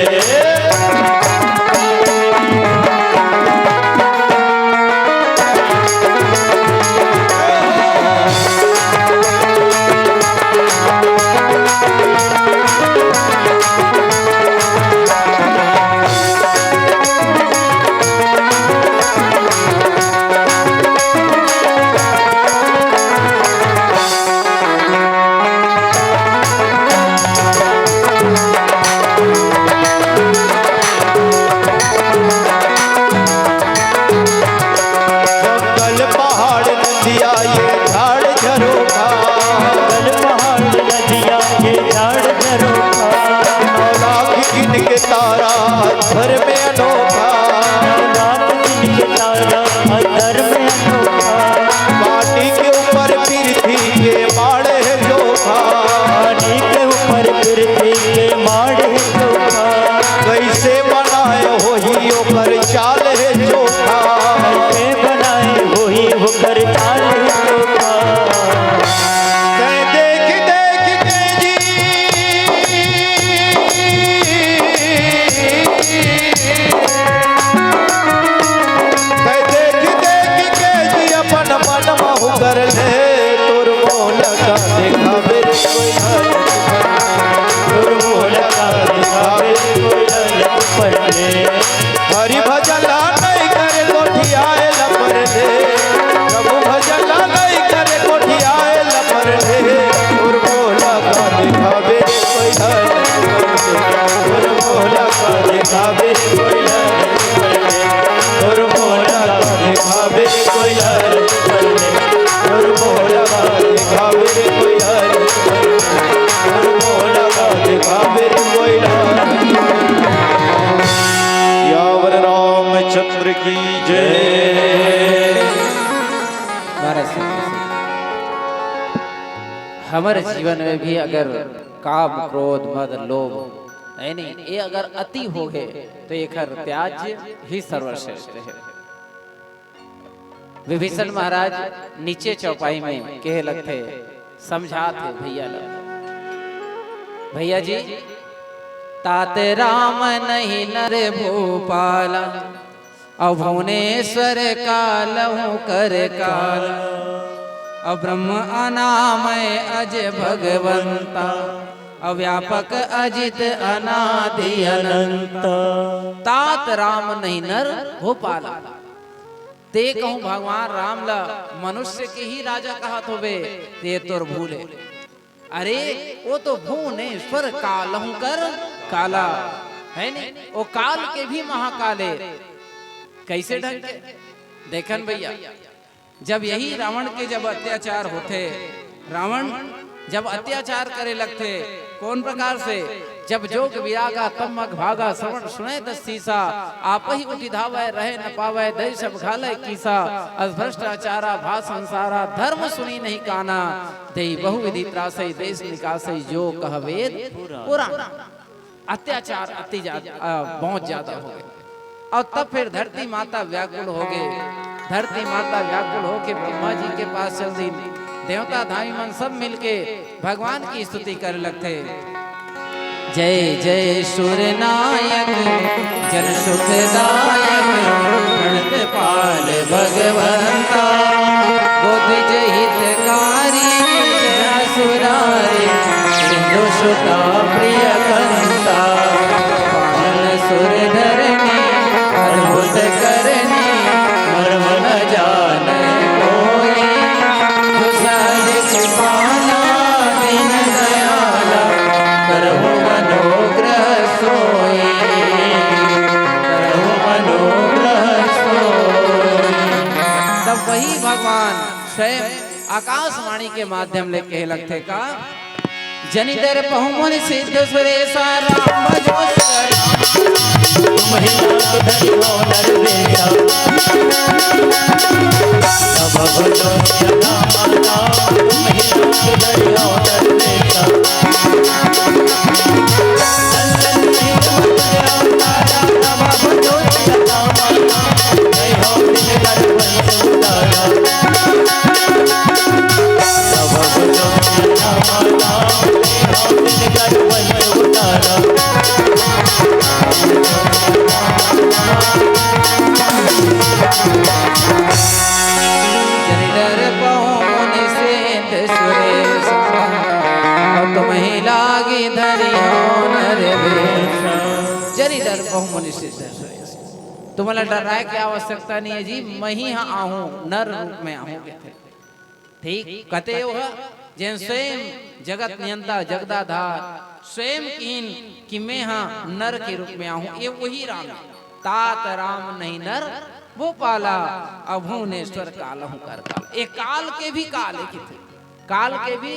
यावर रामचंद्र की जय। महाराज, हमर जीवन में भी अगर काम, क्रोध, मद, लोभ, है नहीं, ये अगर अति हो गए, तो एकर त्याज्य ही सर्वश्रेष्ठ है। विभीषण महाराज नीचे चौपाई में कहे लगथे, समझात हे भैया ला, भैया जी, तात राम नहीं नर भूपाला, अउ भुवनेश्वर कालहु कर काला, अउ ब्रह्म अनामय अज भगवंता, अव्यापक अजित अनादि अनंता। तात राम नहीं नर भूपाला। ते कहूँ भगवान राम ला मनुष्य के ही राजा कहत होबे, ते तोर भूल हे। अरे, वो तो भुवनेश्वर कालहु कर काला, है नी? वो काल के भी महाकाल हे। कैसे ढंग के? देखन भैया, जब यही रावण के जब अत्याचार होथे, रावण जब अत्याचार करे लगथे, कौन प्रकार से? जब जोग विरागा तम मग भागा, श्रवण सुने दस सीसा, आप ही उठि धावै रहे न पावै, दई सब घालै कीसा, अस भ्रष्टाचारा भा संसारा, धर्म सुनी नहीं काना, देई बहुविधि त्रासै, देश निकासै, जो कह वेद पुराण। अत्याचार अति ज्यादा, अ, बहुत ज्यादा हो गए। और तब फिर धरती माता व्याकुल हो गए। धरती माता व्याकुल होके ब्रह्मा जी के पास चल दी। देवता धामी मन सब मिलके भगवान की स्तुति करे लगथे। जय जय सुर नायक, जन सुखदायक, प्रणत पाल भगवंता। बुद्ध जय हितकारी, जय सुरारी, सिंधु सुता प्रिय कंता। पावन सुर धरनी, अद्भुत करनी, मर्म न जान कोई। जो सहज कृपाला दीन दयाला, करहु अनुग्रह सोई, करहु अनुग्रह सोई। तब वही भगवान स्वयं आकाशवाणी के माध्यम ले कहे लगथे का, जनि डर पहु मुनि सिद्ध सुरेसा, राम भजो सिया राम। तुम ही लोक धरि हो नर बेटा। राम भजो सिया राम, राम। तुम ही लोक धरि हो नर बेटा। नंदन प्रिय मधुर अवतारा, राम भजो सिया राम, राम। जय हो दिन कर वंश उतारा। जनि डर पहु मुनि सिद्ध सुरेसा, अउ तुम ही लागी धरि हो नर बेसा। जनि डर पहु मुनि सिद्ध सुरेसा। तुम्हारा डराए के आवश्यकता नहीं है जी, मैं ही हाँ आहूँ, नर रूप में आहूँ। ठीक, कते ओह, जेन स्वयं जगत नियंता, जगदाधार, स्वयं किहिन कि मैं हा नर के रूप में आहूँ, ये वही राम हे। तात राम नहीं नर भूपाला, अभुवनेश्वर कालहु कर काल। ये काल के भी काल हे किथे, काल के भी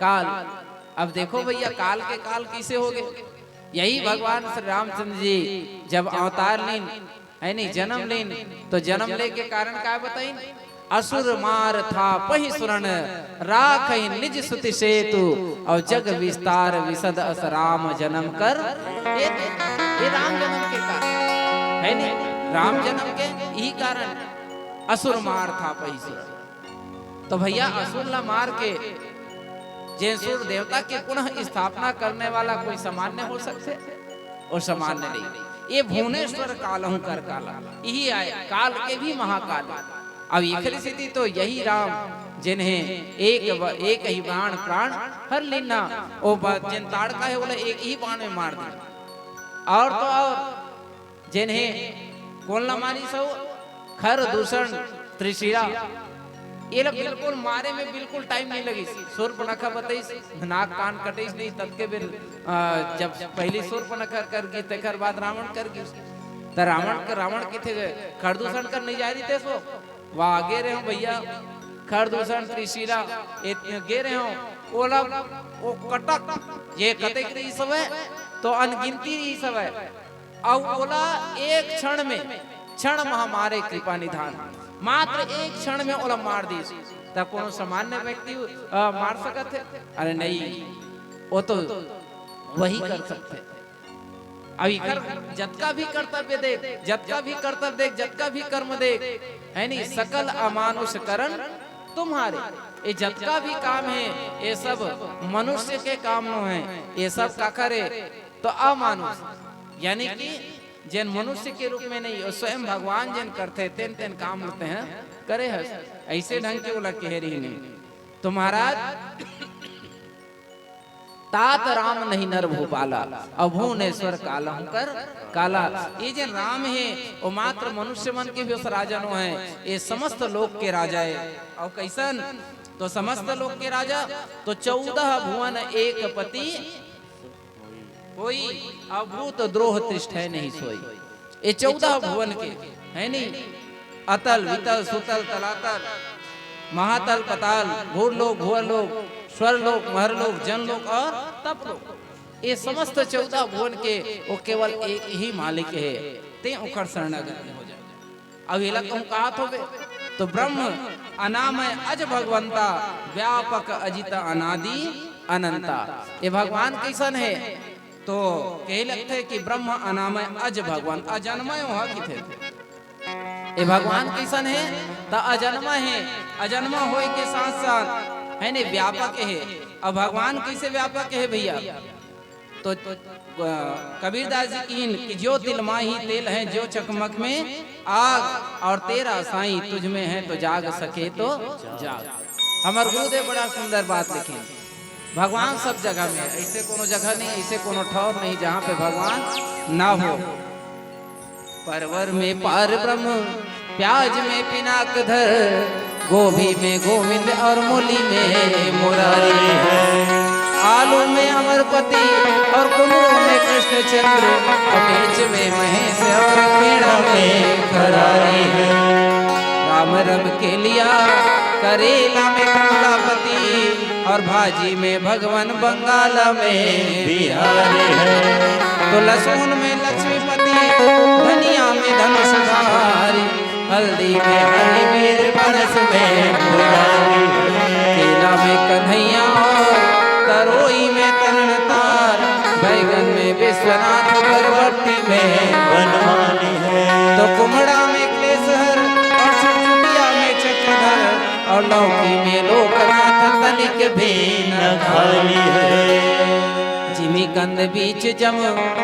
काल। अब देखो भैया, काल के काल कैसे हो गए? यही भगवान श्री रामचंद्र जी जब अवतार लीन, है नहीं, जन्म लीन, तो जन्म ले के कारण का बताइन? असुर मार थापहि सुरन, राखहि निज सुति सेतु, अउ जग विस्तार विसद अस राम जन्म कर। ये, ये राम जन्म के कारण, है नहीं, राम जन्म के यही कारण, असुर मार थापहि सुरन। तो भैया, असुर ला मार के जेन सूर देवता के पुनः स्थापना करने वाला कोई सामान्य हो सकथे? वो सामान्य नहीं। ये भुवनेश्वर कालहु कर काला, यही आय, काल के भी महाकाल। अब एकरे सेती तो यही राम, जिन्हें एक ब-, एक ही बाण प्राण हर लीना, वो ब-, जिन ताड़का हे, ओला एक ही बाण में मार दिया। और तो और, जेन हे कोन ला मारिस हो? खर दूषण त्रिशिरा। ये ला बिल्कुल मारे में बिल्कुल टाइम नहीं लगिस। सूर्पनखा बताइस, नाक कान कटिस नहीं, ततके बेर, आ, जब पहली सूर्पनखा कर गिस, तेकर बाद रावण कर गिस। त रावण के, रावण किथे, खर दूषण कर नहीं जा रही थे सो? वहाँ गे रहे हो भैया, खर दूषण त्रिशिरा, ए गे रहे हो, ओला, ओ कटक, ये कतेक रहिस हवय, तो अनगिनती रहिस हवय, अउ ओला एक क्षण में, क्षण महा मारे कृपा निधान, मात्र एक क्षण में ओला मार दिस, त कोनो सामान्य व्यक्ति, अ, मार सकत हे? अरे नहीं, वो तो वही कर सकथे। अब इकर जतका भी कर्तव्य देख, जतका भी कर्तव्य देख, जतका भी कर्म देख, है नी, सकल अमानुष करण तुम्हारे। ये जतका भी काम हे, ये सब मनुष्य के काम नो हे। ये सब काकर हे? तो अमानुष, यानी कि जेन मनुष्य के रूप में नहीं, वो स्वयं भगवान जेन करथे, तेन तेन काम होते हैं, करे हस। ऐसे ढंग के ओला कहे रही नहीं। तो महाराज, तात राम नहीं नर भूपाला, अउ भुवनेश्वर कालहु कर काला। ये जे राम हे, वो मात्र मनुष्य मन के भी उस राजा नो हे, ये समस्त लोक के राजा हे। अउ कैसन? तो समस्त लोक के राजा, तो चौदह भुवन एक पति होई, अभूत द्रोह तिष्ठै नहीं सोई। ये चौदह भुवन के, है नी, अतल, वितल, सुतल, तलातल, महातल, पताल, भूर लोक, भुवर लोक, स्वर लोक, महर लोक, जन लोक और तप लोक, ये समस्त चौदह भुवन के वो केवल एक ही मालिक हे, ते ओकर शरणागत हो जा। अब एला कहूँ कहात होबे, तो ब्रह्म अनामय अज भगवंता, व्यापक अजित अनादि अनंता। ये भगवान कैसन हे? तो कहे लगथे कि ब्रह्म अनामय अज भगवान, अजन्मय हो किथे। ये भगवान कैसन हे? त अजन्मा हे, अजन्मा होए के साथ साथ, है ने, व्यापक हे। अब भगवान कैसे व्यापक हे भैया? तो, अ, कबीरदास जी किहिन कि जो तिल माही तेल है, जो चकमक में आग, और तेरा साईं तुझ में है, तो जाग सके तो जाग। हमर गुरुदेव बड़ा सुंदर बात लिखिन, भगवान सब जगह में, ऐसे कोनो जगह नहीं, ऐसे कोनो ठौर नहीं जहाँ पे भगवान ना हो। परवर में पार ब्रह्म, प्याज में पिनाक धर, गोभी में गोविंद और मूली में मुरारी है। आलू में अमरपति और कुमड़ों में कृष्णचंद्र, और मिर्च में महेश और पेड़ा में खरारी है। राम रम के लिया करेला में कमलापति, और भाजी में भगवान बंगाल में बिहारी है। तो लहसुन में लक्ष्मीपति, धनिया में धनुषधारी, हल्दी में हरिवीर, पनस में मुरारी है। केला में कन्हैया और तरोई में तरणताल, बैगन में विश्वनाथ, बरबट्टी में बनमाली है। तो कुमड़ा में क्लेश हर और छुटपुटिया में चक्रधर, और लौकी में लोकनाथ, तनिक भी न खाली है। जिमी कंद बीच जम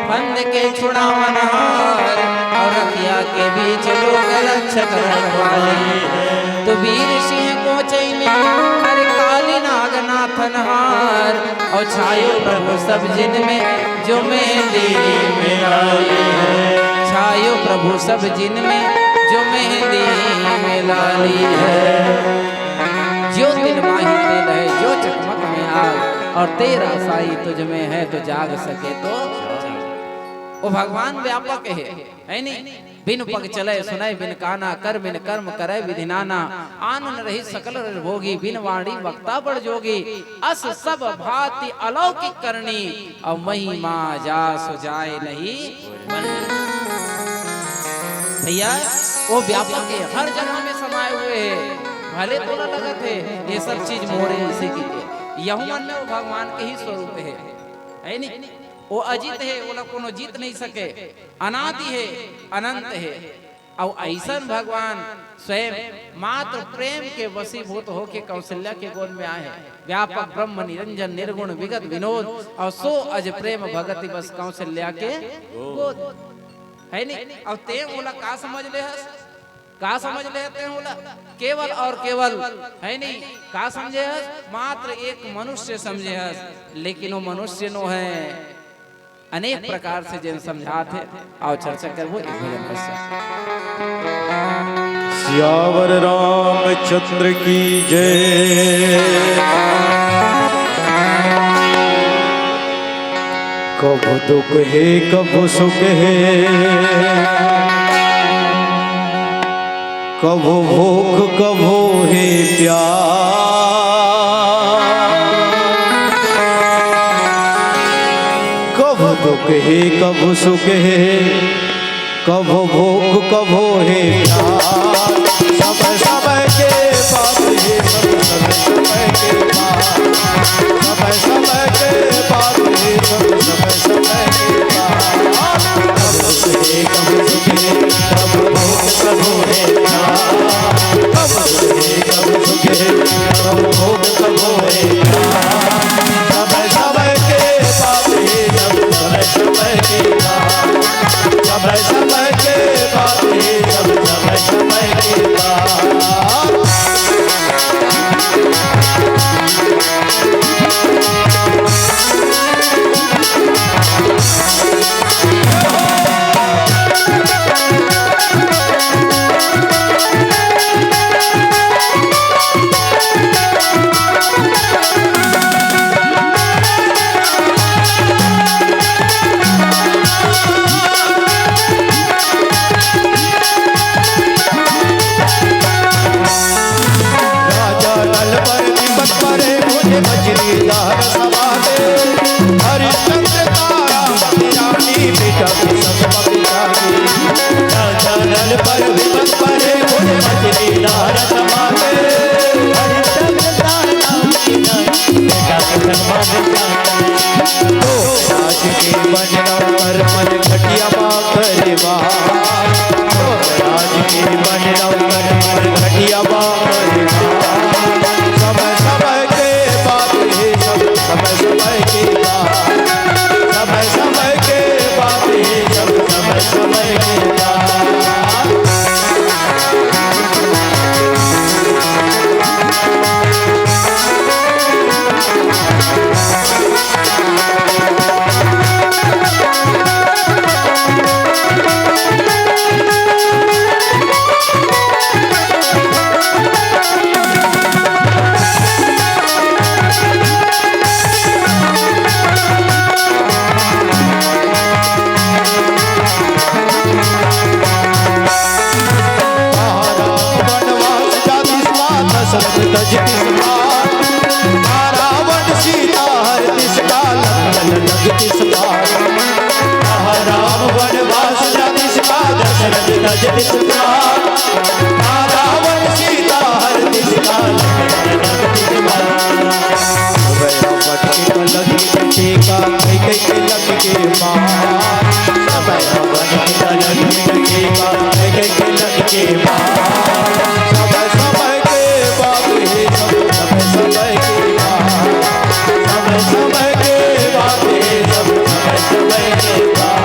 फंद के छुड़ावनहार, और रखिया के बीच लोक रक्षक रखवाली है। तो वीर सिंह कोचई में हर काली नागनाथन हार, और छायो प्रभु सब जिन में जो मेहंदी में लाली है। छायो प्रभु सब जिन में जो मेहंदी में लाली है। जो तिल माही तेल है, जो चकमक में आग, और तेरा साईं तुझ में है, तो जाग सके तो जाग। वो भगवान व्यापक है, है नी? बिन पग चले सुनय बिन काना, कर बिन कर्म करय विधि नाना। आन न रही सकल रस भोगी, बिन वाणी वक्ता बड़ जोगी। अस सब भांति अलौकिक करनी, और महिमा जा सो जाय नहीं। भैया, वो व्यापक है, हर जगह में समाये हुए है। भले तोला लगत है ये सब चीज मोरे इसे की के, यहू मन में वो भगवान के ही स्वरूप है, है नी? वो अजित है, ओला कोनो जीत नहीं सके, अनादि है, अनंत है। अउ ऐसन भगवान स्वयं मात्र प्रेम के वशीभूत होके कौशल्या के गोद में आए हैं। व्यापक ब्रह्म निरंजन निर्गुण विगत विनोद, और सो अज प्रेम भगति बस कौशल्या के गोद। है नी? अउ ते ओला का समझ ले हस? का समझ ले हस ते ओला? केवल और केवल, है नी? का समझे हस? मात्र एक मनुष्य समझे हस, लेकिन वो मनुष्य नो है। अनेक प्रकार से जेन समझात हे, आओ चर्चा करबो एक भजन पश्चात। सियावर रामचंद्र की जय। कब दुख हे कब सुख हे, कभू भूख कभू हे प्यास, कभू दुख हे कभू सुख हे, कभू भूख कभू हे प्यास। समय समय के बात हे, सब समय समय के बात। समय समय के बात हे, सब समय समय के बात। कभू सुख हे, कभू सुख हे, कभू भूख कभू हे प्यास। कभू सुख हे, कभू सुख हे, कभू भूख कभू हे प्यास। समय समय के बात हे, सब समय समय के बात। समय समय के बात हे, सब समय समय के बात। राजा नल पर विपत परे, भुज मछली दार समारे। हरिश्चंद्र तारा पति रानी, बेटा के संग पति रानी। राजा नल पर विपत परे, भुज मछली दार समारे। हरिश्चंद्र तारा पति रानी, बेटा के संग पति रानी। तो राज के बन नौकर मन घटिया बाकर बा। राज के बन नौकर मन घटिया बाकर बा। समय समय के बात हे सब, समय समय के बात। समय समय के बात हे सब, समय समय के बात। रावण सीता हर दिस का लंदन लग दिस का। राम वनवास जा दिस का, दशरथ गज दिस का। रावण सीता हर दिस का, लंदन लग दिस का। रावण के लग के टीका, कई कई के लग के मार। समय रावण के लग के टीका, कई कई के लग के मार। समय समय के बात हे सब, समय समय के बात। समय समय के बात हे सब, समय समय के बात।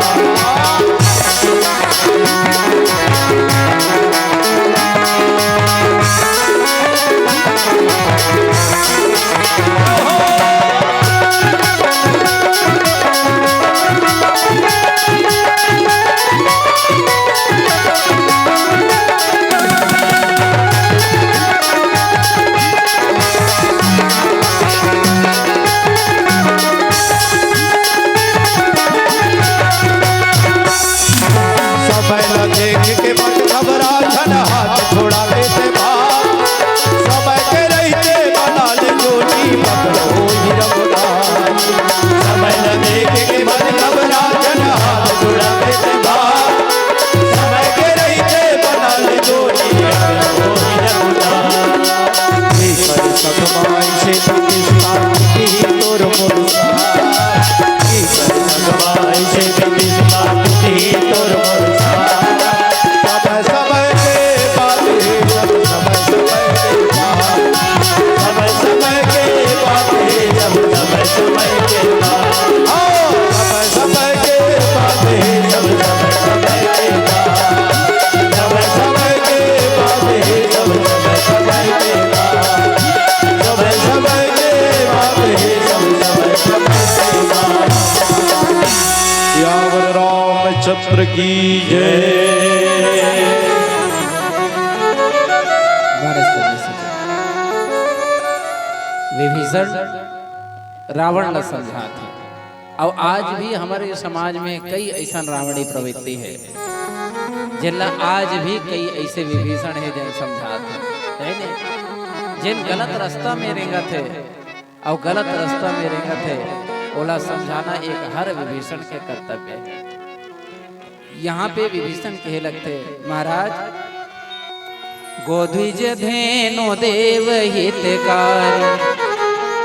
समय ल देख के मत घबरा, झन हाथ छोड़ा के ते भाग। समय के रहिते बना ले जोड़ी, पकड़ो ही रघुनाथ। समय ल देख के मत घबरा, झन हाथ छोड़ा के ते भाग। समय के रहिते बना ले जोड़ी, पकड़ो ही रघुनाथ। एकर सकमाई से प्रतिष्ठा की तोर मोर साथ। एकर सकमाई से प्रतिष्ठा की तोर मोर साथ। समय समय के बात हे सब, समय समय के बात। समय समय के बात हे सब, समय समय के बात। हाँ, समय समय के बात हे सब, समय समय के बात। समय समय के बात हे सब, समय समय के बात। समय समय के बात हे सब, समय समय के बात। सियावर रामचंद्र की जय। विभीषण रावण ला समझात हे। अउ आज भी हमर समाज में कई अइसन रावणी प्रवृत्ति हे। जेला आज भी कई ऐसे विभीषण हे, जेन समझात हे, हे ने? जेन गलत रास्ता में रेंगत हे, अउ गलत रास्ता में रेंगत हे, ओला समझाना एक हर विभीषण के कर्तव्य हे। यहाँ पे विभीषण कहे लगथे, महाराज, "गो द्विज धेनु देव हितकारी,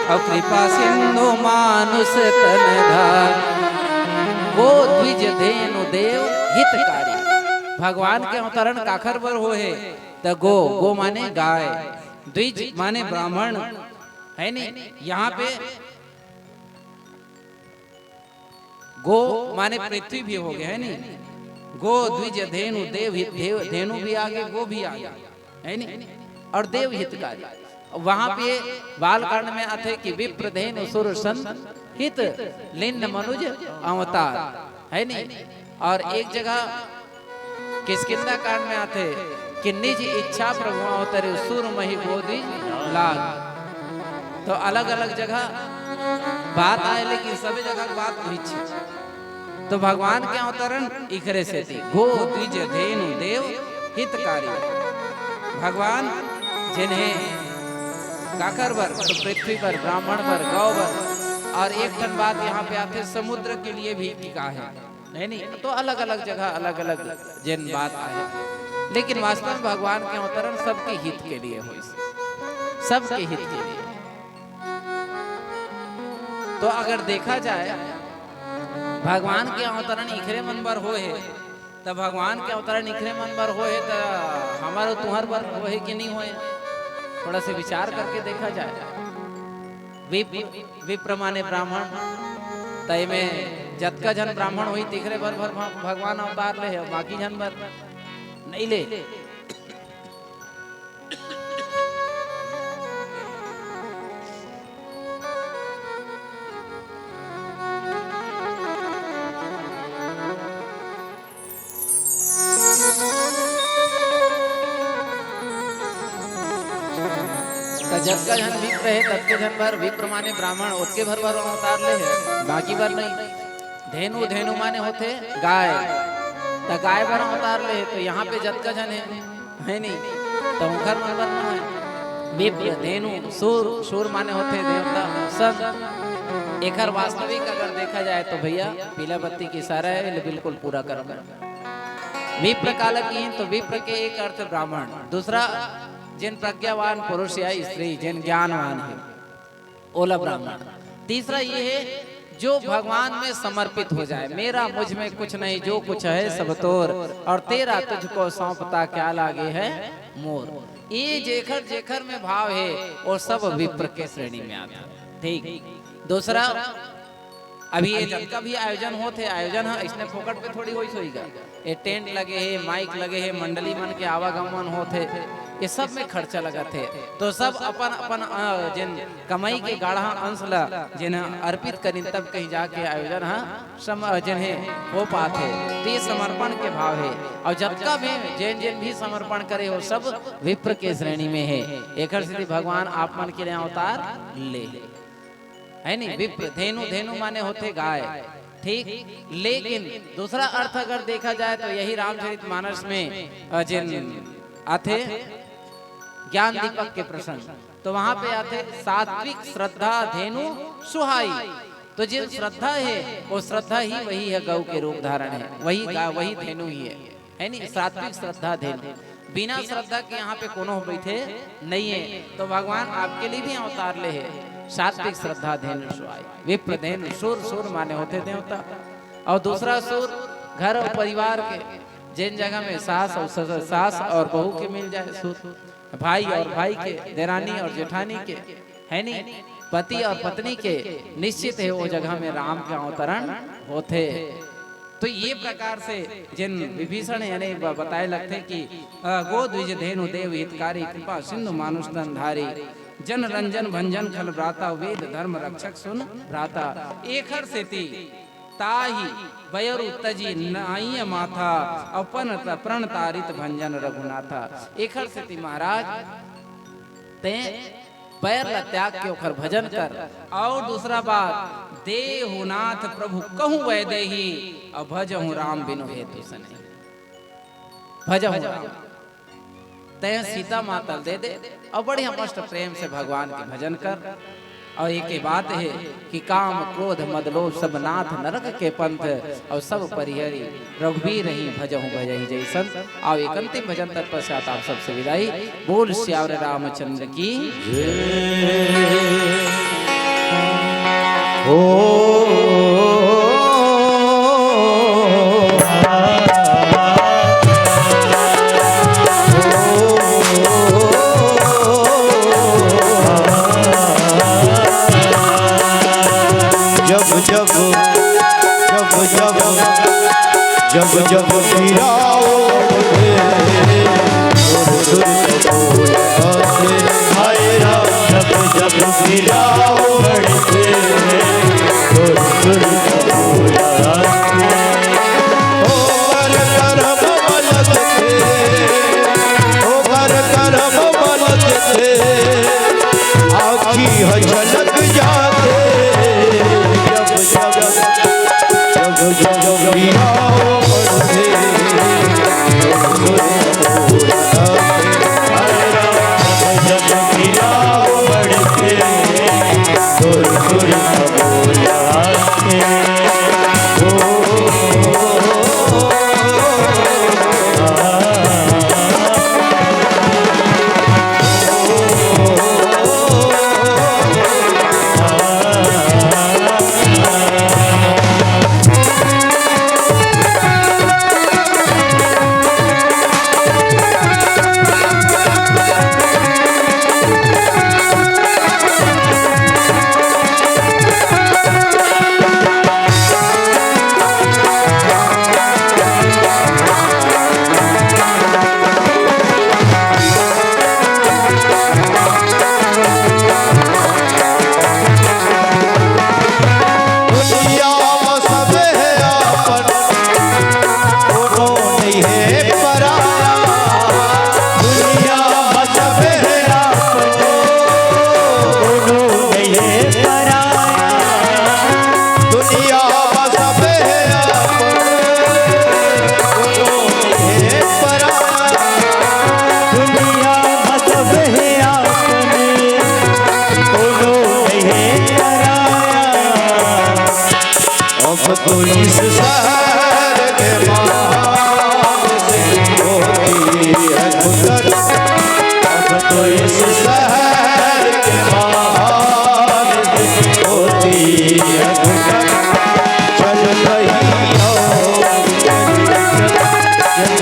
अउ कृपा सिंधु मानुष तन धारी।" गो द्विज धेनु देव हितकारी। भगवान के अवतरण काखर बर होहे? त गो, गो माने गाय, द्विज माने ब्राह्मण, हे नी? यहाँ पे गो माने पृथ्वी भी होगे, हे नी? गो द्विज धेनु देव हित, देव, धेनु भी आगे, गो भी आगे, हे नी? अउ देव हितकारी। वहाँ पे बालकांड में आथे कि विप्र धेनु सुर संत हित, लिन्न मनुज अवतार, हे नी? अउ एक जगह किष्किंधा कांड में आथे कि निज इच्छा प्रभु अवतरे, सुर महि गो द्विज लाग। तो अलग-अलग जगह बात आए, लेकिन सभी जगह बात उहीच हे। तो भगवान के अवतरण इखरे सेती, "गो द्विज धेनु देव हितकारी।" भगवान जिन्हें काखर बर, तो पृथ्वी पर, ब्राह्मण बर, गौ बर, अउ एक ठन बात यहाँ पे आथे, समुद्र के लिए भी कहा हे, हे नी? तो अलग-अलग जगह अलग-अलग जेन बात आए, लेकिन वास्तव में भगवान के अवतरण सबके हित के लिए होइस, सबके हित के लिए। तो अगर देखा जाए, भगवान के अवतरण इखरे मन बर होहे, त भगवान के अवतरण इखरे मन बर होहे, त हमर अउ तुंहर बर होहे कि नहीं होहे? थोड़ा से विचार करके देखा जाए। विप-, विप्र माने ब्राह्मण, त एमे जतका झन ब्राह्मण होही, तिखरे बर भर-, भगवान अवतार ले हे, बाकी झन बर नहीं ले। त जतका झन विप्र हे, ततके झन बर, विप्र माने ब्राह्मण, ओतके भर बर अवतार ले हे, बाकी बर नहीं। धेनु, धेनु माने होथे गाय, त गाय बर अवतार ले हे, तो यहाँ पे जतका झन हे, हे नी? त ओखर मन बर ना हे। विप्र, धेनु, सूर, सूर माने होथे देवता, संत। एखर वास्तविक अगर देखा जाए तो भैया, पीला बत्ती के इशारा हे, ले बिल्कुल पूरा करना। विप्र काला किहिन, तो विप्र के एक अर्थ ब्राह्मण, दूसरा जेन प्रज्ञावान पुरुष या स्त्री, जेन ज्ञानवान हे, ओला ब्राह्मण। तीसरा ये हे, जो भगवान में समर्पित हो जाए, "मेरा मुझ में कुछ नहीं, जो कुछ है सब तोर, और तेरा तुझको सौंपता क्या लागे है मोर।" ये जेखर जेखर में भाव हे, वो सब विप्र के श्रेणी में आथे। ठीक, दूसरा, अभी ये जतका भी आयोजन होत हे, आयोजन ह अइसने फोकट पे थोड़ी होइस होही गा। ये टेंट लगे हे, माइक लगे हे, मंडली मन के आवागमन होत हे, ये सब में खर्चा लगत हे। तो सब अपन अपन, अ, जेन कमाई के गाढ़ा अंश ला जेन ह अर्पित करिन, तब कहीं जाके आयोजन ह सम-, अ, जेन हे हो पात हे। तो ये समर्पण के भाव हे। अउ जतका भी जेन जेन भी समर्पण करे हो, सब विप्र के श्रेणी में हे। एखर सेती भगवान आप मन के लिए अवतार ले हे। हे नी? विप्र, धेनु, धेनु माने होथे गाय, ठीक? लेकिन दूसरा अर्थ अगर देखा जाए तो यही रामचरित मानस में, अ, जेन आथे ज्ञान दीपक के प्रसंग, तो वहां पे आथे, "सात्विक श्रद्धा धेनु सुहाई।" तो जेन श्रद्धा हे, वो श्रद्धा ही वही हे, गौ के रूप धारण हे, वही गा-, वही धेनु ही हे। हे नी? सात्विक श्रद्धा धेनु। बिना श्रद्धा के यहाँ पे कोनो बइठे नहीं हे। तो भगवान आपके लिए भी अवतार ले हे। सात्विक श्रद्धा धेनु सुहाई। विप्र धेनु सुर, सुर माने होथे देवता। अउ दूसरा सुर घर अउ परिवार के, जेन जगह में सास अउ ससुर, सास अउ बहू के मिल जाए सुर, भाई अउ भाई के, देरानी अउ जेठानी के, हे नी? पति अउ पत्नी के निश्चित हे, वो जगह में राम के अवतरण होथे। तो ये प्रकार से जेन विभीषण हे, यानी ब-, बताए लगथे कि, अ, "गो द्विज धेनु देव हितकारी, कृपा सिंधु मानुष तन धारी, जन रंजन भंजन खल भ्राता, वेद धर्म रक्षक सुन भ्राता।" एखर सेती ताहि बयरु तजि नाइय माथा, अपन त-, प्रण तारित भंजन रघुनाथा। एखर सेती महाराज तें पैर ला त्याग के ओखर भजन कर। अउ दूसरा बात, "देहु नाथ प्रभु कहूँ वैदेही, अउ भजहु राम बिनु हेतु सनेही।" भजहु राम। तैं सीता माता ल दे दे अउ बढ़िया मस्त प्रेम से भगवान के भजन कर। अउ एक ही बात हे कि काम क्रोध मद लोभ सब नाथ नरक के पंथ, अउ सब परिहरी रघुबीर ही भजहु भजहि जइसन। अउ एक अंतिम भजन तत्पश्चात आप सबसे विदाई। बोल सियावर रामचंद्र की। ओ जब जब जब जब जब जब गिराओ मुझे, सुर सुर बोलते, हाय राम। जब जब गिराओ मुझे, सुर सुर बोलते। ओ कर कर बमल के, ओ कर कर बमल के, आँखी ह झलक जाते। जब जब जब जब गिराओ मुझे, सुर सुर बोलते। दुनिया में सब है आपन, कोनो नहीं है पराया। दुनिया में सब है आपन, कोनो नहीं है पराया। दुनिया में सब है आपन, कोनो नहीं है पराया। दुनिया में सब है आपन, कोनो नहीं है पराया। अब तो इस शहर के महान से होती है गुजर। अब तो इस शहर के महान से होती है गुजर। चल रही हो, चल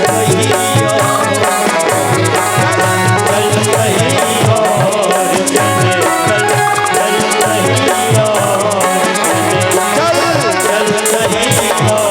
रही हो, चल रही हो, चल, चल, चल रही हो।